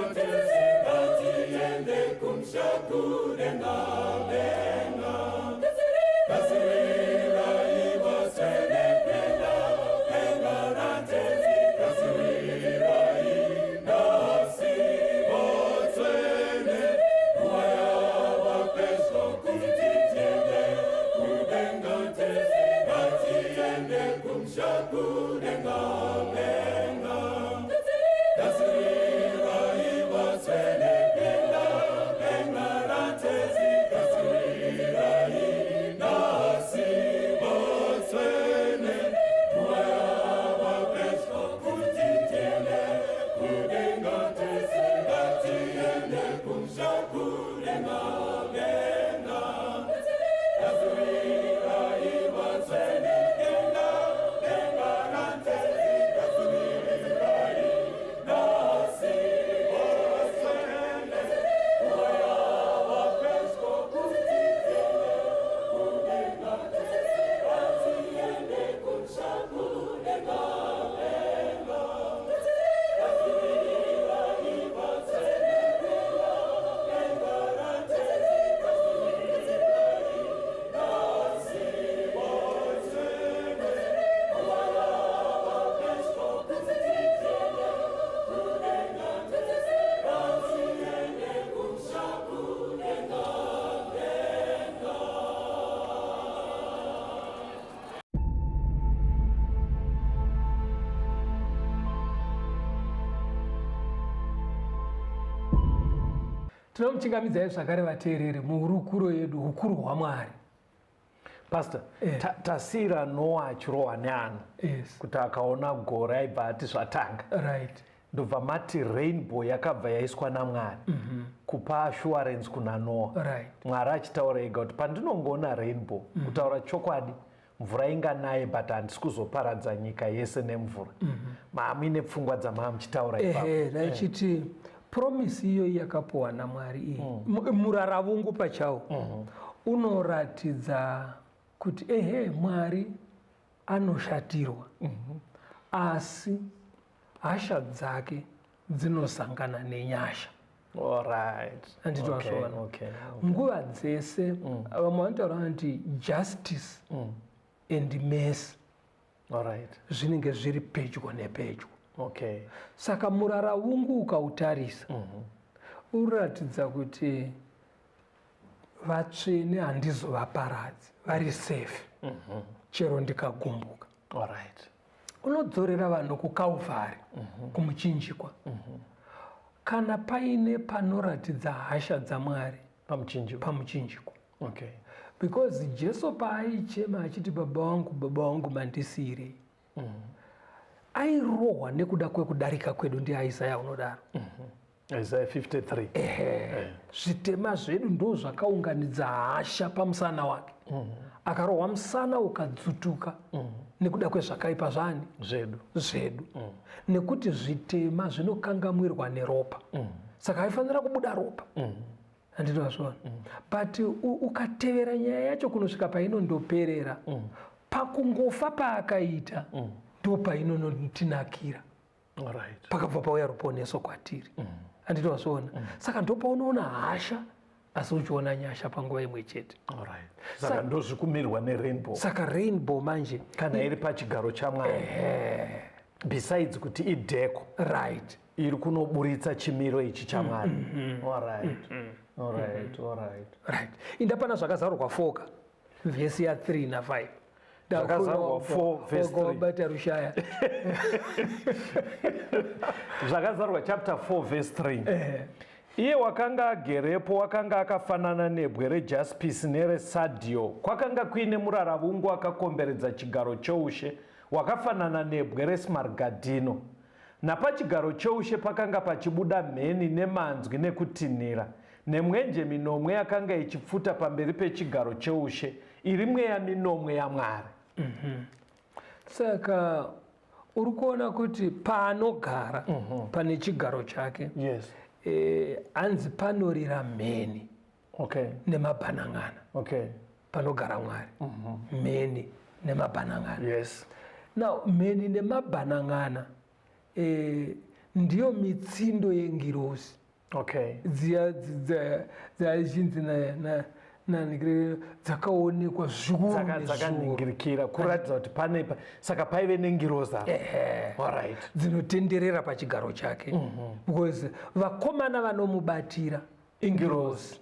Tinomuchingamidzai zvakare vateereri muhurukuro yedu hukuru hwaMwari.
Pastor, tasiyira Noah achirohwa neano kuti akaona gore aibva ati zvatanga. Ndobva mati rainbow yakabva yaiswa naMwari kupa assurance kuna Noah. Mwari achitaura ega kuti pandinongoona rainbow, kutaura chokwadi mvura inganaye, but handisi kuzoparadza nyika yese nemvura. Maamuine pfungwa dzamaa muchitaura ipapo.
Ehe, raichiti promise iyoyi yakapuwa naMwari iyi, muraravungu pachawo unoratidza kuti ehe, Mwari anoshatirwa, asi hasha dzake dzinosangana nenyasha. Handiti wazviona? Nguva dzese vamwe vanotaura kuti justice and mercy zvinenge zviri pedyo nepedyo. Saka muraravungu ukautarisa, unoratidza kuti vatsvene handizovaparadzi, vari safe chero ndikagumbuka. Unodzorera vanhu kuKalvari, kumuchinjikwa. Kana paine panoratidza hasha dzaMwari,
pamuchinjikwa.
Pamuchinjikwa. Because Jesu paaichema achiti, "Baba vangu, Baba vangu, mandisiyirei?" Airohwa nekuda kwekudarika kwedu, ndiIsaya unodaro.
Isaiah 53.
Ehe, zvitema zvedu ndo zvakaunganidza hasha pamusana wake. Akarohwa musana ukadzutuka nekuda kwezvakaipa zvani?
Zvedu.
Zvedu. Nekuti zvitema zvinokangamwirwa neropa, saka aifanira kubuda ropa. Handiti wazviona? But ukatevera nyaya yacho kunosvika painondoperera, pakungofa paakaita ndo painonotinakira. Pakabva pauya ruponeso kwatiri. Handiti wazviona? Saka ndopaunoona hasha asi uchiona nyasha panguva imwe chete.
Saka ndozvikumirwa nerainbow.
Saka rainbow manje
kana iri pachigaro chaMwari, besides kuti idecor, iri kunoburitsa chimiro ichi chaMwari. Alright.
Right, inda pana Zvakazarurwa 4 ka, vhesi ya3 na5.
Zvakazarurwa 4 verse 3.
Wabata rushaya.
Zvakazarurwa chapter 4 verse 3. Iye wakanga agerepo wakanga akafanana nebwe rejaspisi neresadhio. Kwakanga kuine muraravungu akakomberedza chigaro choushe, wakafanana nebwe resmargadhino. Napachigaro choushe pakanga pachibuda mheni nemanzwi nekutinhira, nemwenje minomwe yakanga ichipfuta pamberi pechigaro choushe, iri mweya minomwe yaMwari.
Saka uri kuona kuti paanogara pane chigaro chake, hanzi panorira mheni nemabhanang'ana. Panogara Mwari, mheni nemabhanang'ana. Now mheni nemabhanang'ana ndiyo mitsindo yengirosi dziya dzaichinzi dzakaonekwa zvikuru nezuro.
Dzakaningirikira kuratidza kuti pane saka paive nengirozi apa.
Dzinotenderera pachigaro chake, because vakomana vanomubatira
ingirozi.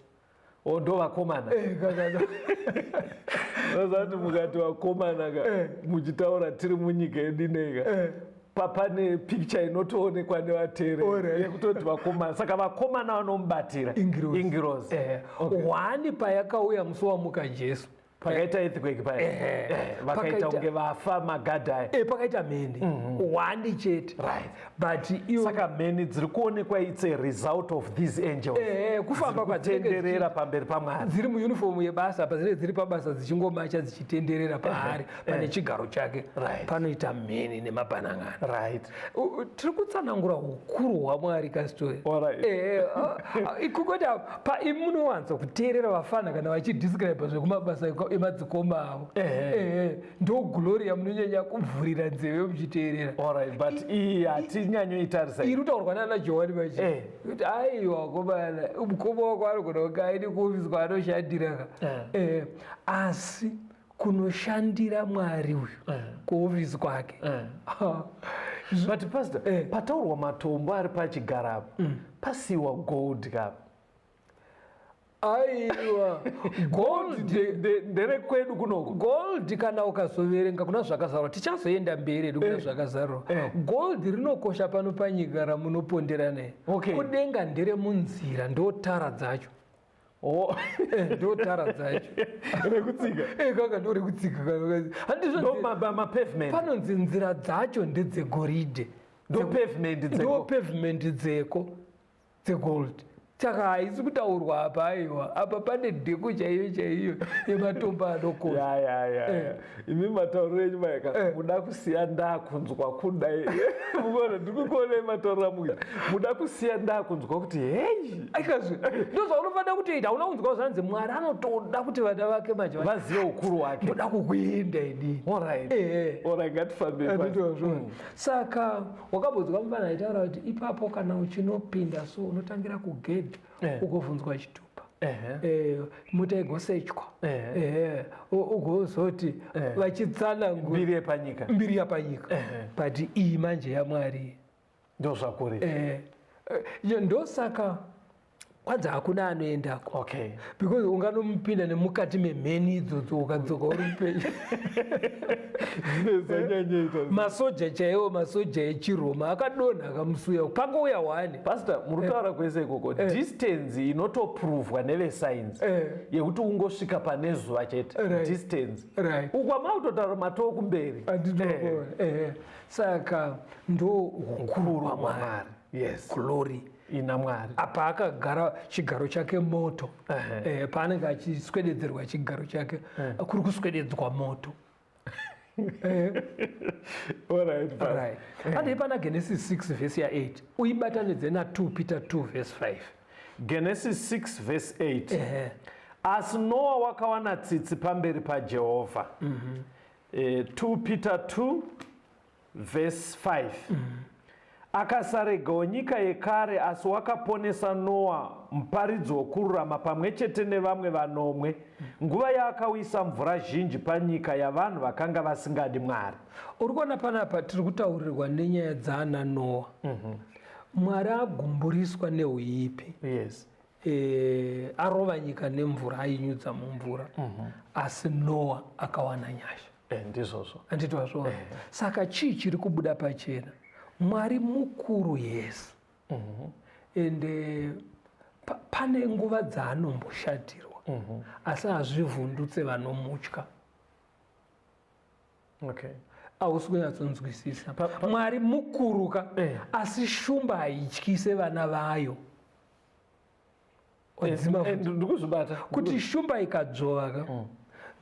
O, ndo vakomana. Ozati mukati vakomana ka, muchitaura tiri munyika yedu ineka, pane picture inotoonekwa nevateereri yekutoti vakomana. Saka vakomana vanomubatira
Ingirozi.
Ingirozi.
Hwani payakauya musi wamuka Jesu,
pakaita earthquake paya, vakaita kunge vafa magadhi aya.
Pakaita mheni hwani chete. But iyo
Saka mheni dziri kuonekwa, it's a result of these angels
kufamba kwadzinenge
kutenderera pamberi paMwari.
Dziri muuniform yebasa, padzinenge dziri pabasa dzichingomacha dzichitenderera paari pane chigaro chake. Panoita mheni nemabhanang'ana. Tiri kutsanangura ukuru hwaMwari kastori. Kungoti munowanza kuteerera vafana kana vachidescribe zvekumabasa emadzikoma avo. Ndo glory yamunonyanya kuvhurira nzeve muchiteerera.
Alright, but iyi hatinyanyoitarisa.
Iri kutaurwa nana Johani vachi kuti aiwa komana, mukoma wako anogona kunge aine kuofisi kwaanoshandira ka. Asi kunoshandira Mwari uyu kuofisi kwake.
But pastor, pataurwa matombo ari pachigaro apa, pasiwa gold kapa.
Aiwa, gold
nderekwedu kunoko.
Gold kana ukazoverenga kuna Zvakazarurwa, tichazoenda mberi hedu kuna Zvakazarurwa. Gold rinokosha pano panyika ramunopondera naye. Kudenga nderemunzira, ndo tara dzacho.
Oh.
Ndo tara dzacho.
Rekutsika.
Kaka ndo rekutsika. Handizvo.
Ndo mapavement.
Panonzi nzira dzacho ndedzegoridhe.
Ndo pavement dzeko.
Ndo pavement dzeko dzegold. Saka haisi kutaurwa apa, aiwa, apa pane dheko chaiyo chaiyo yematombo anokosha.
Ya. Imi matauriro enyu maika muda kusiya ndakunzwa kudai. Mukuona, ndikukuonai matauriro amuita, muda kusiya ndakunzwa kuti hei.
Aikazve ndo zvaunofanira kutoita. Hauna kunzwa zvanzi Mwari anotoda kuti vana vake manje
vazive ukuru hwake?
Ndoda kukuenda inini.
Alright. Alright, ngatifambei.
Handitozvo. Saka wakambonzwa mufana aitaura kuti ipapo kana uchinopinda so unotangira kugedhi, ugobvunzwa chitupa, mota igosechwa, ugozoti vachitsanangura
mbiri yepanyika.
Mbiri yapanyika, but iyi manje yaMwari.
Ndo zvakuri.
Ndosaka kwanzi hakuna anoendako, because unganomupinda nemukati memheni idzodzo, ukadzoka uri mupenyu.
Zvanyanyaita.
Masoja chaiwo, masoja echiRoma akadonha akamusuya, pangouya one.
Pastor, muri kutaura kwese ikoko, distance inotoprovwa nevesainzi yekuti ungosvika pane zuva chete, distance ukwa makutotaura matoo kumberi.
Handitokuona. Saka ndo ukuru hwaMwari.
Mwari, yes.
Glory
ina Mwari.
Apa akagara chigaro chake moto. Paanenge achiswededzerwa chigaro chake, kuri kuswededzwa moto.
Alright, Pastor.
Right, handei pana Genesis 6 vhesi ya8, uibatanidze na2 Peter 2 vhesi 5.
Genesis 6 verse 8. Asi Noa wakawana tsitsi pamberi paJehovha. 2 Peter 2 verse 5. Akasaregawo nyika yekare, asi wakaponesa Noa, muparidzi wokururama, pamwe chete nevamwe vanomwe, nguva yaakawisa mvura zhinji panyika yavanhu vakanga vasingadi Mwari.
Uri kuona panapa tiri kutaurirwa nenyaya dzaana Noa. Mwari agumburiswa neuipi, arova nyika nemvura, ainyudza mumvura, asi Noa akawana nyasha.
Ndizvozvo.
Handiti wazviona? Saka chii chiri kubuda pachena? Mwari mukuru, yes, ende pane nguva dzaanomboshatirwa, asi hazvivhundutse vanomutya. Hausi kunyatsonzwisisa. Mwari mukuru ka, asi shumba haityise vana vayo. Wadzima futi.
Ndikuzvibata.
Kuti shumba ikadzvova ka,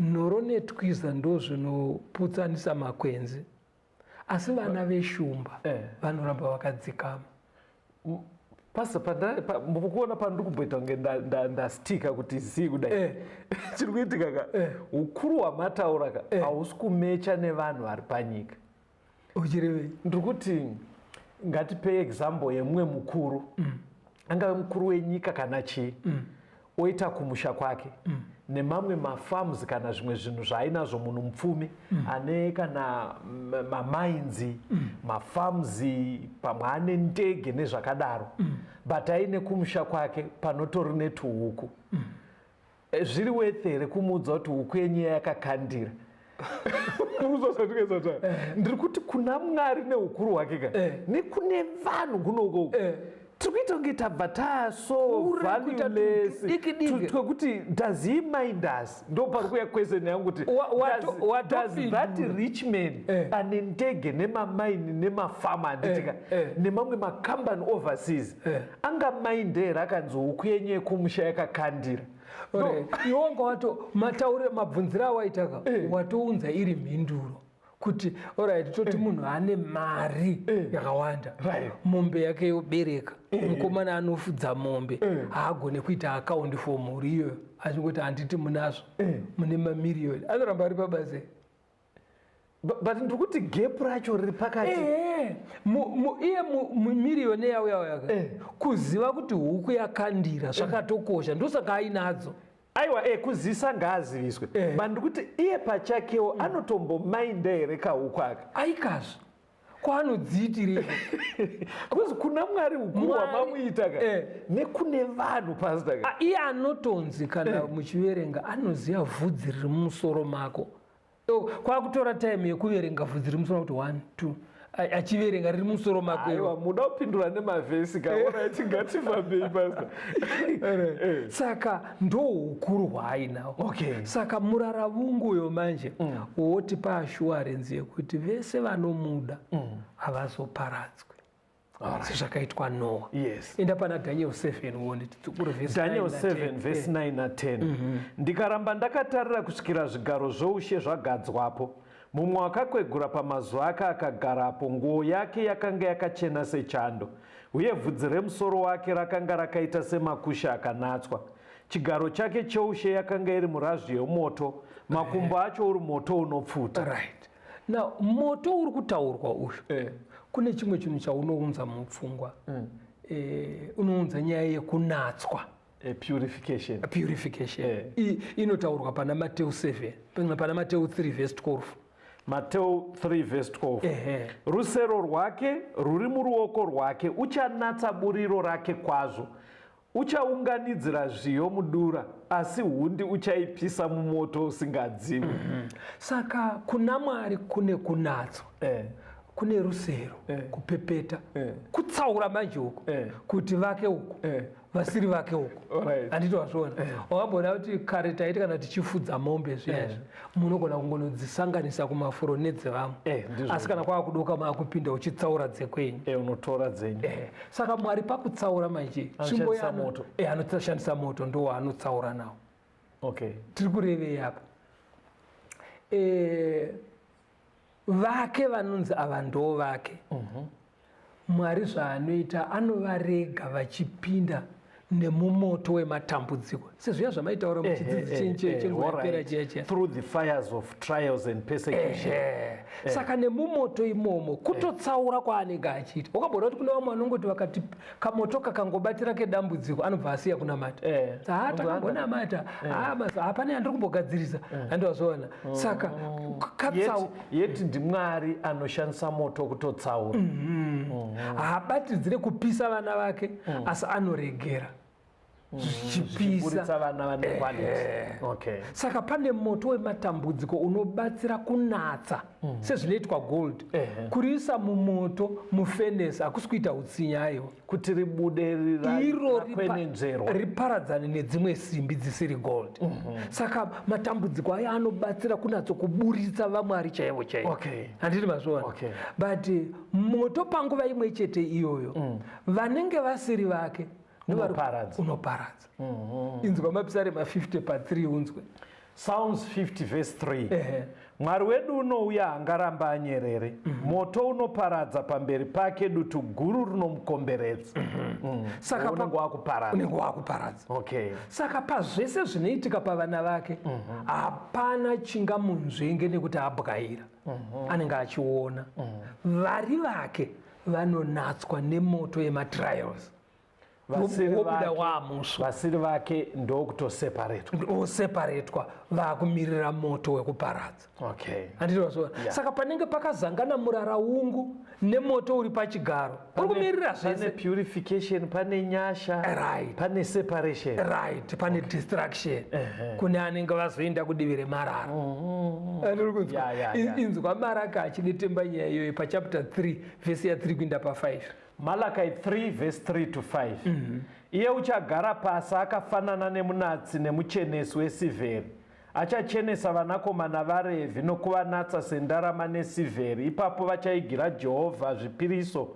nhoro netwiza ndo zvinoputsanisa makwenzi, asi vana veshumba vanoramba vakadzikama.
Pastor, mukuona pandiri kumboita kunge ndastika kuti zii kudai. Chiri kuitika ka, ukuru hwamataura ka hausi kumecha nevanhu vari panyika.
Uchirevei?
Ndiri kuti ngatipei example yemumwe mukuru, angave mukuru wenyika kana chii, oita kumusha kwake nemamwe mafarms kana zvimwe zvinhu zvaainazvo, munhu mupfumi ane kana mamines, mafarms, pamwe ane ndege nezvakadaro, but aine kumusha kwake panotori netuhuku. Zviri worth here kumuudza kuti huku yenyu yakakandira? Ndiri kuti kuna Mwari neukuru hwake ka nekune vanhu kunoko, tiri kuita kunge tabva taso
Kure kuita
valueless
tudiki diki.
Twekuti does he mind us? Ndo pari kuya question yangu kuti does that
watopindura.
rich man ane ndege nemamaini nemafama, handitika, nemamwe makambani overseas, angamainde here akanzi huku yenyu yekumusha yakakandira?
Alright. Iwe wanga wato mataure mabvunziro awaitaka, watounza iri mhinduro kuti alright, toti munhu ane mari yakawanda, mombe yake yobereka, mukomana anofudza mombe haagone kuita account for mhuri iyoyo, achingoti handiti munazvo, mune mamiriyoni, anoramba ari pabasa?
But ndiri kuti gap racho riri pakati.
Ehe, iye mumiriyoni yauya yaka kuziva kuti huku yakandira zvakatokosha, ndosaka ainadzo.
Aiwa, kuzisa ngaaziviswe. But ndiri kuti iye pachakewo anotombomainda here kahuku aka?
Aikazvo. Kwaanodziitirei?
Because kuna Mwari ukuru hwamamuita ka
eh.
nekune vanhu, pastor ka.
Ah, iye anotonzi kana muchiverenga anoziva vhudzi riri mumusoro mako. Kwakutora time yekuverenga vhudzi riri mumusoro kuti 1 2, achiverenga riri mumusoro mako.
Aiwa, muda kupindura nemavhesi ka. Alright, ngatifambei, pastor.
Saka ndo ukuru hwaainawo. Saka muraravungu uyo manje wotipa assurance yekuti vese vanomuda havazoparadzwi sezvakaitwa Noa. Enda pana Daniel 7 uone, tidzukuru
vhesi Daniel 9 na 7
10.
Vhesi 9 na10. Ndikaramba ndakatarira kusvikira zvigaro zvoushe zvagadzwapo, mumwe wakakwegura pamazuva ake akagarapo. Nguo yake yakanga yakachena sechando, uye bvudzi remusoro wake rakanga rakaita semakushe akanatswa. Chigaro chake choushe yakanga iri murazvi yemoto, makumbo acho uri moto unopfuta.
Right, now moto uri kutaurwa uyu, kune chimwe chinhu chaunounza mupfungwa. Unounza nyaya yekunatswa.
Purification.
Purification. Inotaurwa pana Mateu 7, pana Mateu 3 vhesi 12.
Mateu 3 vhesi 12. Rusero rwake ruri muruoko rwake, uchanatsa buriro rake kwazvo, uchaunganidzira zviyo mudura, asi hundi uchaipisa mumoto usingadzimi.
Saka kuna Mwari kune kunatswa, kune rusero, kupepeta, kutsaura manje uku, kuti vake uku, vasiri vake uku. Handiti wazviona? Wakamboona kuti kare taiti kana tichifudza mombe zviyazvi, munogona kungonodzisanganisa kumafuro nedzevamwe,
Ndizvo.
asi kana kwava kudoka maakupinda uchitsaura dzekwenyu.
Unotora dzenyu.
Saka Mwari pakutsaura manje, tsvimbo
Anoshandisa moto.
Anoshandisa moto, ndo waanotsaura nawo. Tiri kurevei apa? Vake vanonzi ava ndo vake. Mwari zvaanoita, anovarega vachipinda nemumoto wematambudziko, sezviya zvamaitaura muchidzidzo chenguva yapera chiya chiya.
Through the fires of trials and persecution.
Ehe. Saka nemumoto imomo kutotsaura kwaanenge achiita. Wakamboona kuti kune vamwe vanongoti vakati kamoto kakangobatira kedambudziko, anobva asiya kunamata? Ha, takambonamata. Ha, hapana yandiri kumbogadzirisa, handiwazoona? Saka katsau
Yet ndiMwari anoshandisa moto kutotsaura.
Haabatidzire kupisa vana vake, asi anoregera zvichipisa.
Zvichiburitsa vana vane quality. Okay.
Saka pane moto wematambudziko unobatsira kunatsa, sezvinoitwa gold. Kuriisa mumoto, mufurnace, hakusi kuita utsinya, aiwa.
Kuti ribude
Iro
rakwenenzverwa.
Riparadzane nedzimwe simbi dzisiri gold. Saka matambudziko aya anobatsira kunatsokuburitsa vaMwari chaivo chaivo. Handiti mazviona?
Okay.
But moto panguva imwe chete iyoyo, vanenge vasiri vake
Unoparadza.
Unoparadza. Inzwa Mapisarema 50 pa3, unzwe.
Psalms 50 verse 3. Mwari wedu unouya, haangaramba anyerere. Moto unoparadza pamberi pake, dutu guru rinomukomberedza.
Saka
Unenge wakuparadza.
Unenge wakuparadza. Saka pazvese zvinoitika pavana vake, hapana chingamunzvenge nekuti abwaira, anenge achiona. Vari vake vanonatswa nemoto yematrials.
Vasiri
Wobuda
vake,
wamuswa.
Vasiri vake ndokutoseparetwa.
Oseparetwa, vakumirira moto wekuparadza. Handiti wazviona?
Yeah.
Saka panenge pakazangana muraraungu nemoto uri pachigaro, uri kumirira
Pane
zvese.
purification, pane nyasha, pane separation.
Right, pane destruction kune anenge vazoenda kudivi remarara. Andiri kunzwa?
Yeah.
Inzwa Maraka achidetemba nyaya iyoyo pachapter 3 vhesi ya3 kuinda pa5.
Malachi 3 verse 3 to 5. Iye uchagara pasi akafanana nemunatsi nemuchenesi wesivheri, achachenesa vanakomana vaRevhi nokuvanatsa sendarama nesivheri. Ipapo vachaigira Jehovha zvipiriso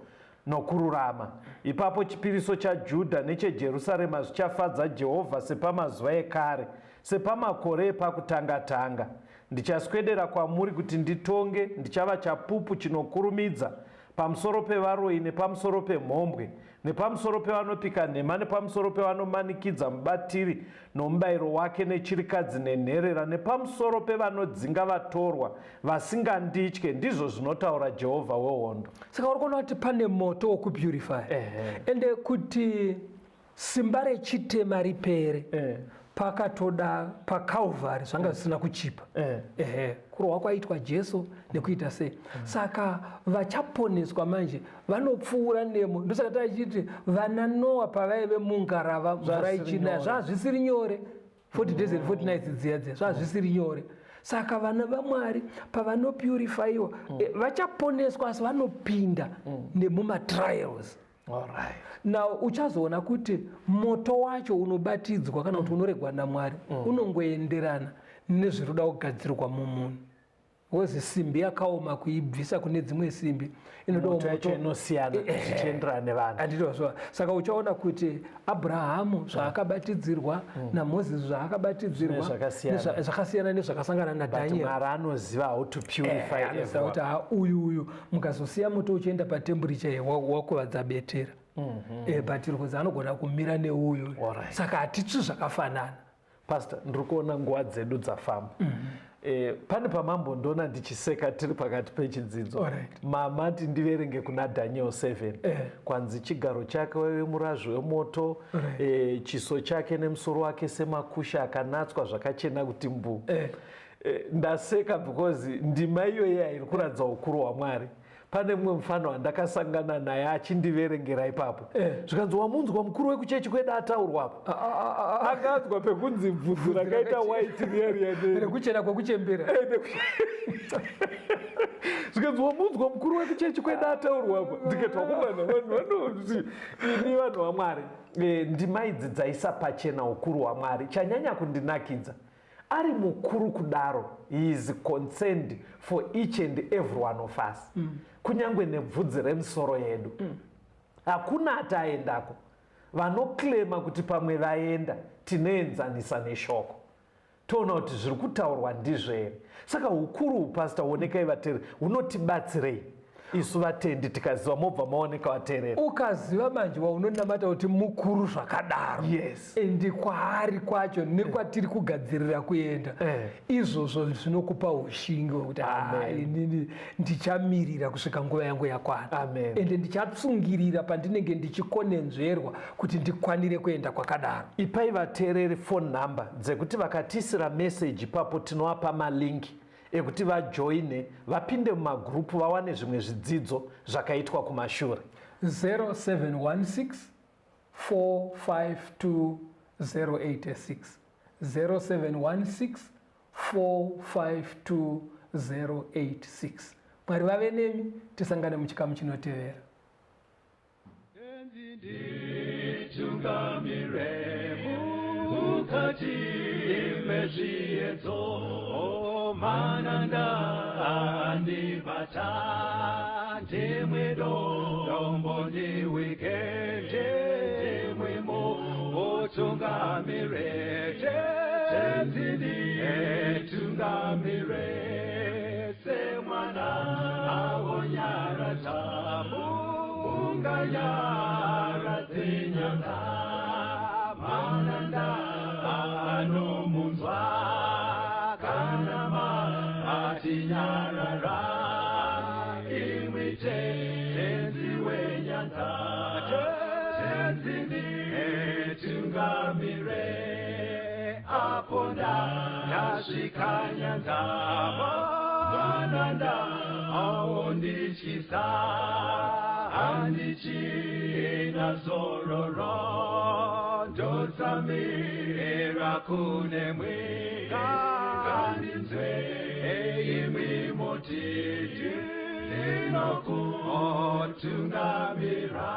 nokururama. Ipapo chipiriso chaJudha necheJerusarema zvichafadza Jehovha sepamazuva ekare, sepamakore epakutanga-tanga. Ndichaswedera kwamuri kuti nditonge, ndichava chapupu chinokurumidza pamusoro pevaroyi nepamusoro pemhombwe nepamusoro pevanopika nhema nepamusoro pevanomanikidza mubatiri nomubayiro wake nechirikadzi nenherera nepamusoro pevanodzinga vatorwa vasinganditye, ndizvo zvinotaura Jehovha wehondo.
Saka uri kuona kuti pane moto wokupurify. Ende kuti simba rechitema ripere, Pakatoda paCalvary zvanga zvisina kuchipa. Ehe, kurohwa kwaitwa Jesu nekuita sei. Saka vachaponeswa manje vanopfuura nemo. Ndosaka tachiti vana Noa pavaive mungarava mvura
Zvazvisiri
ichinaya
nyore.
Zvazvisiri nyore. 40 days and 40 nights dziya dziya zvazvisiri nyore. Saka vana vaMwari pavanopurifyiwa vachaponeswa, asi vanopinda nemumatrials. Now uchazoona kuti moto wacho unobatidzwa kana kuti unoregwa naMwari unongoenderana nezviri kuda kugadzirwa mumunhu, because simbi yakaoma kuibvisa kune dzimwe simbi inodawo
Moto yacho inosiyana zvichienderana nevanhu.
Handitozva. Saka uchaona kuti Abrahamu zvaakabatidzirwa naMozisi zvaakabatidzirwa
Zvine zvakasiyana.
Zvakasiyana nezvakasangana
But
naDhaniel.
Mwari anoziva how to purify
Anoziva
everyone.
kuti ha, uyu mukazosiya moto uchienda patemperature wakuvadza betera, but rwodzi anogona kumira neuyu. Saka hatitsvi zvakafanana.
Pastor, ndiri kuona nguva dzedu dzafamba. Pane pamambondiona ndichiseka tiri pakati pechidzidzo. Mamati ndiverenge kuna Daniel 7. Kwanzi chigaro chake waive murazvo wemoto, chiso chake nemusoro wake semakusha akanatswa zvakachena kuti mbu. Ndaseka because ndima iyoyi hairi kuratidza ukuru hwaMwari. Pane mumwe mufano wandakasangana naye achindiverengera ipapo, zvikanzi, "Wamunzwa mukuru wekuchechi kwedu ataurwapo?" Akanzwa pekunzi bvudzi rakaita white riya riya
Rekuchena kwekuchembera.
Zvikanzi, "Wamunzwa mukuru wekuchechi kwedu ataurwapo?" Ndikati, "Wakumana vanhu vanoti ini vanhu vaMwari." Ndima idzi dzaisa pachena ukuru hwaMwari. Chanyanya kundinakidza, ari mukuru kudaro, he is concerned for each and every one of us, kunyange nebvudzi remusoro yedu. Hakuna ati aendako. Vanoclaima kuti pamwe vaenda, tinoenzanisa neshoko, toona kuti zviri kutaurwa ndizvo here. Saka ukuru, Pastor, onekai vateereri, hunotibatsirei isu vatendi tikaziva? Mobva maoneka vateereri.
Ukaziva manje waunonamata kuti mukuru zvakadaro, ende kwaari kwacho nekwatiri kugadzirira kuenda, izvozvo zvinokupa ushingi hwekuti, "Ah,
Amen.
inini ndichamirira kusvika nguva yangu yakwana,
Amen.
ende ndichatsungirira pandinenge ndichikonenzverwa kuti ndikwanire kuenda kwakadaro."
Ipai vateereri phone number dzekuti vakatisira message ipapo, tinovapa malinki ekuti vajoine, vapinde mumagurupu, vawane zvimwe zvidzidzo zvakaitwa kumashure.
0716 452 086, 0716 452 086. Mwari vave nemi, tisangane muchikamu chinotevera.
Nditungamire mukati mezviedzo, mananda andibata, ndimwe dombo ndiwike, ndimwimo utungamire, Tenzi nditungamire, semwana awonyaradza unganyaradze nyanza, mananda anomunzwa kana matinyarara, imwi Tenzi wenyanza, Tenzi nditungamire, apo ndasvika nyanza, mananda aondityisa, handichina zororo, ndotsamira kunemwi, ngandinzwe imwi motiti ndinokutungamira.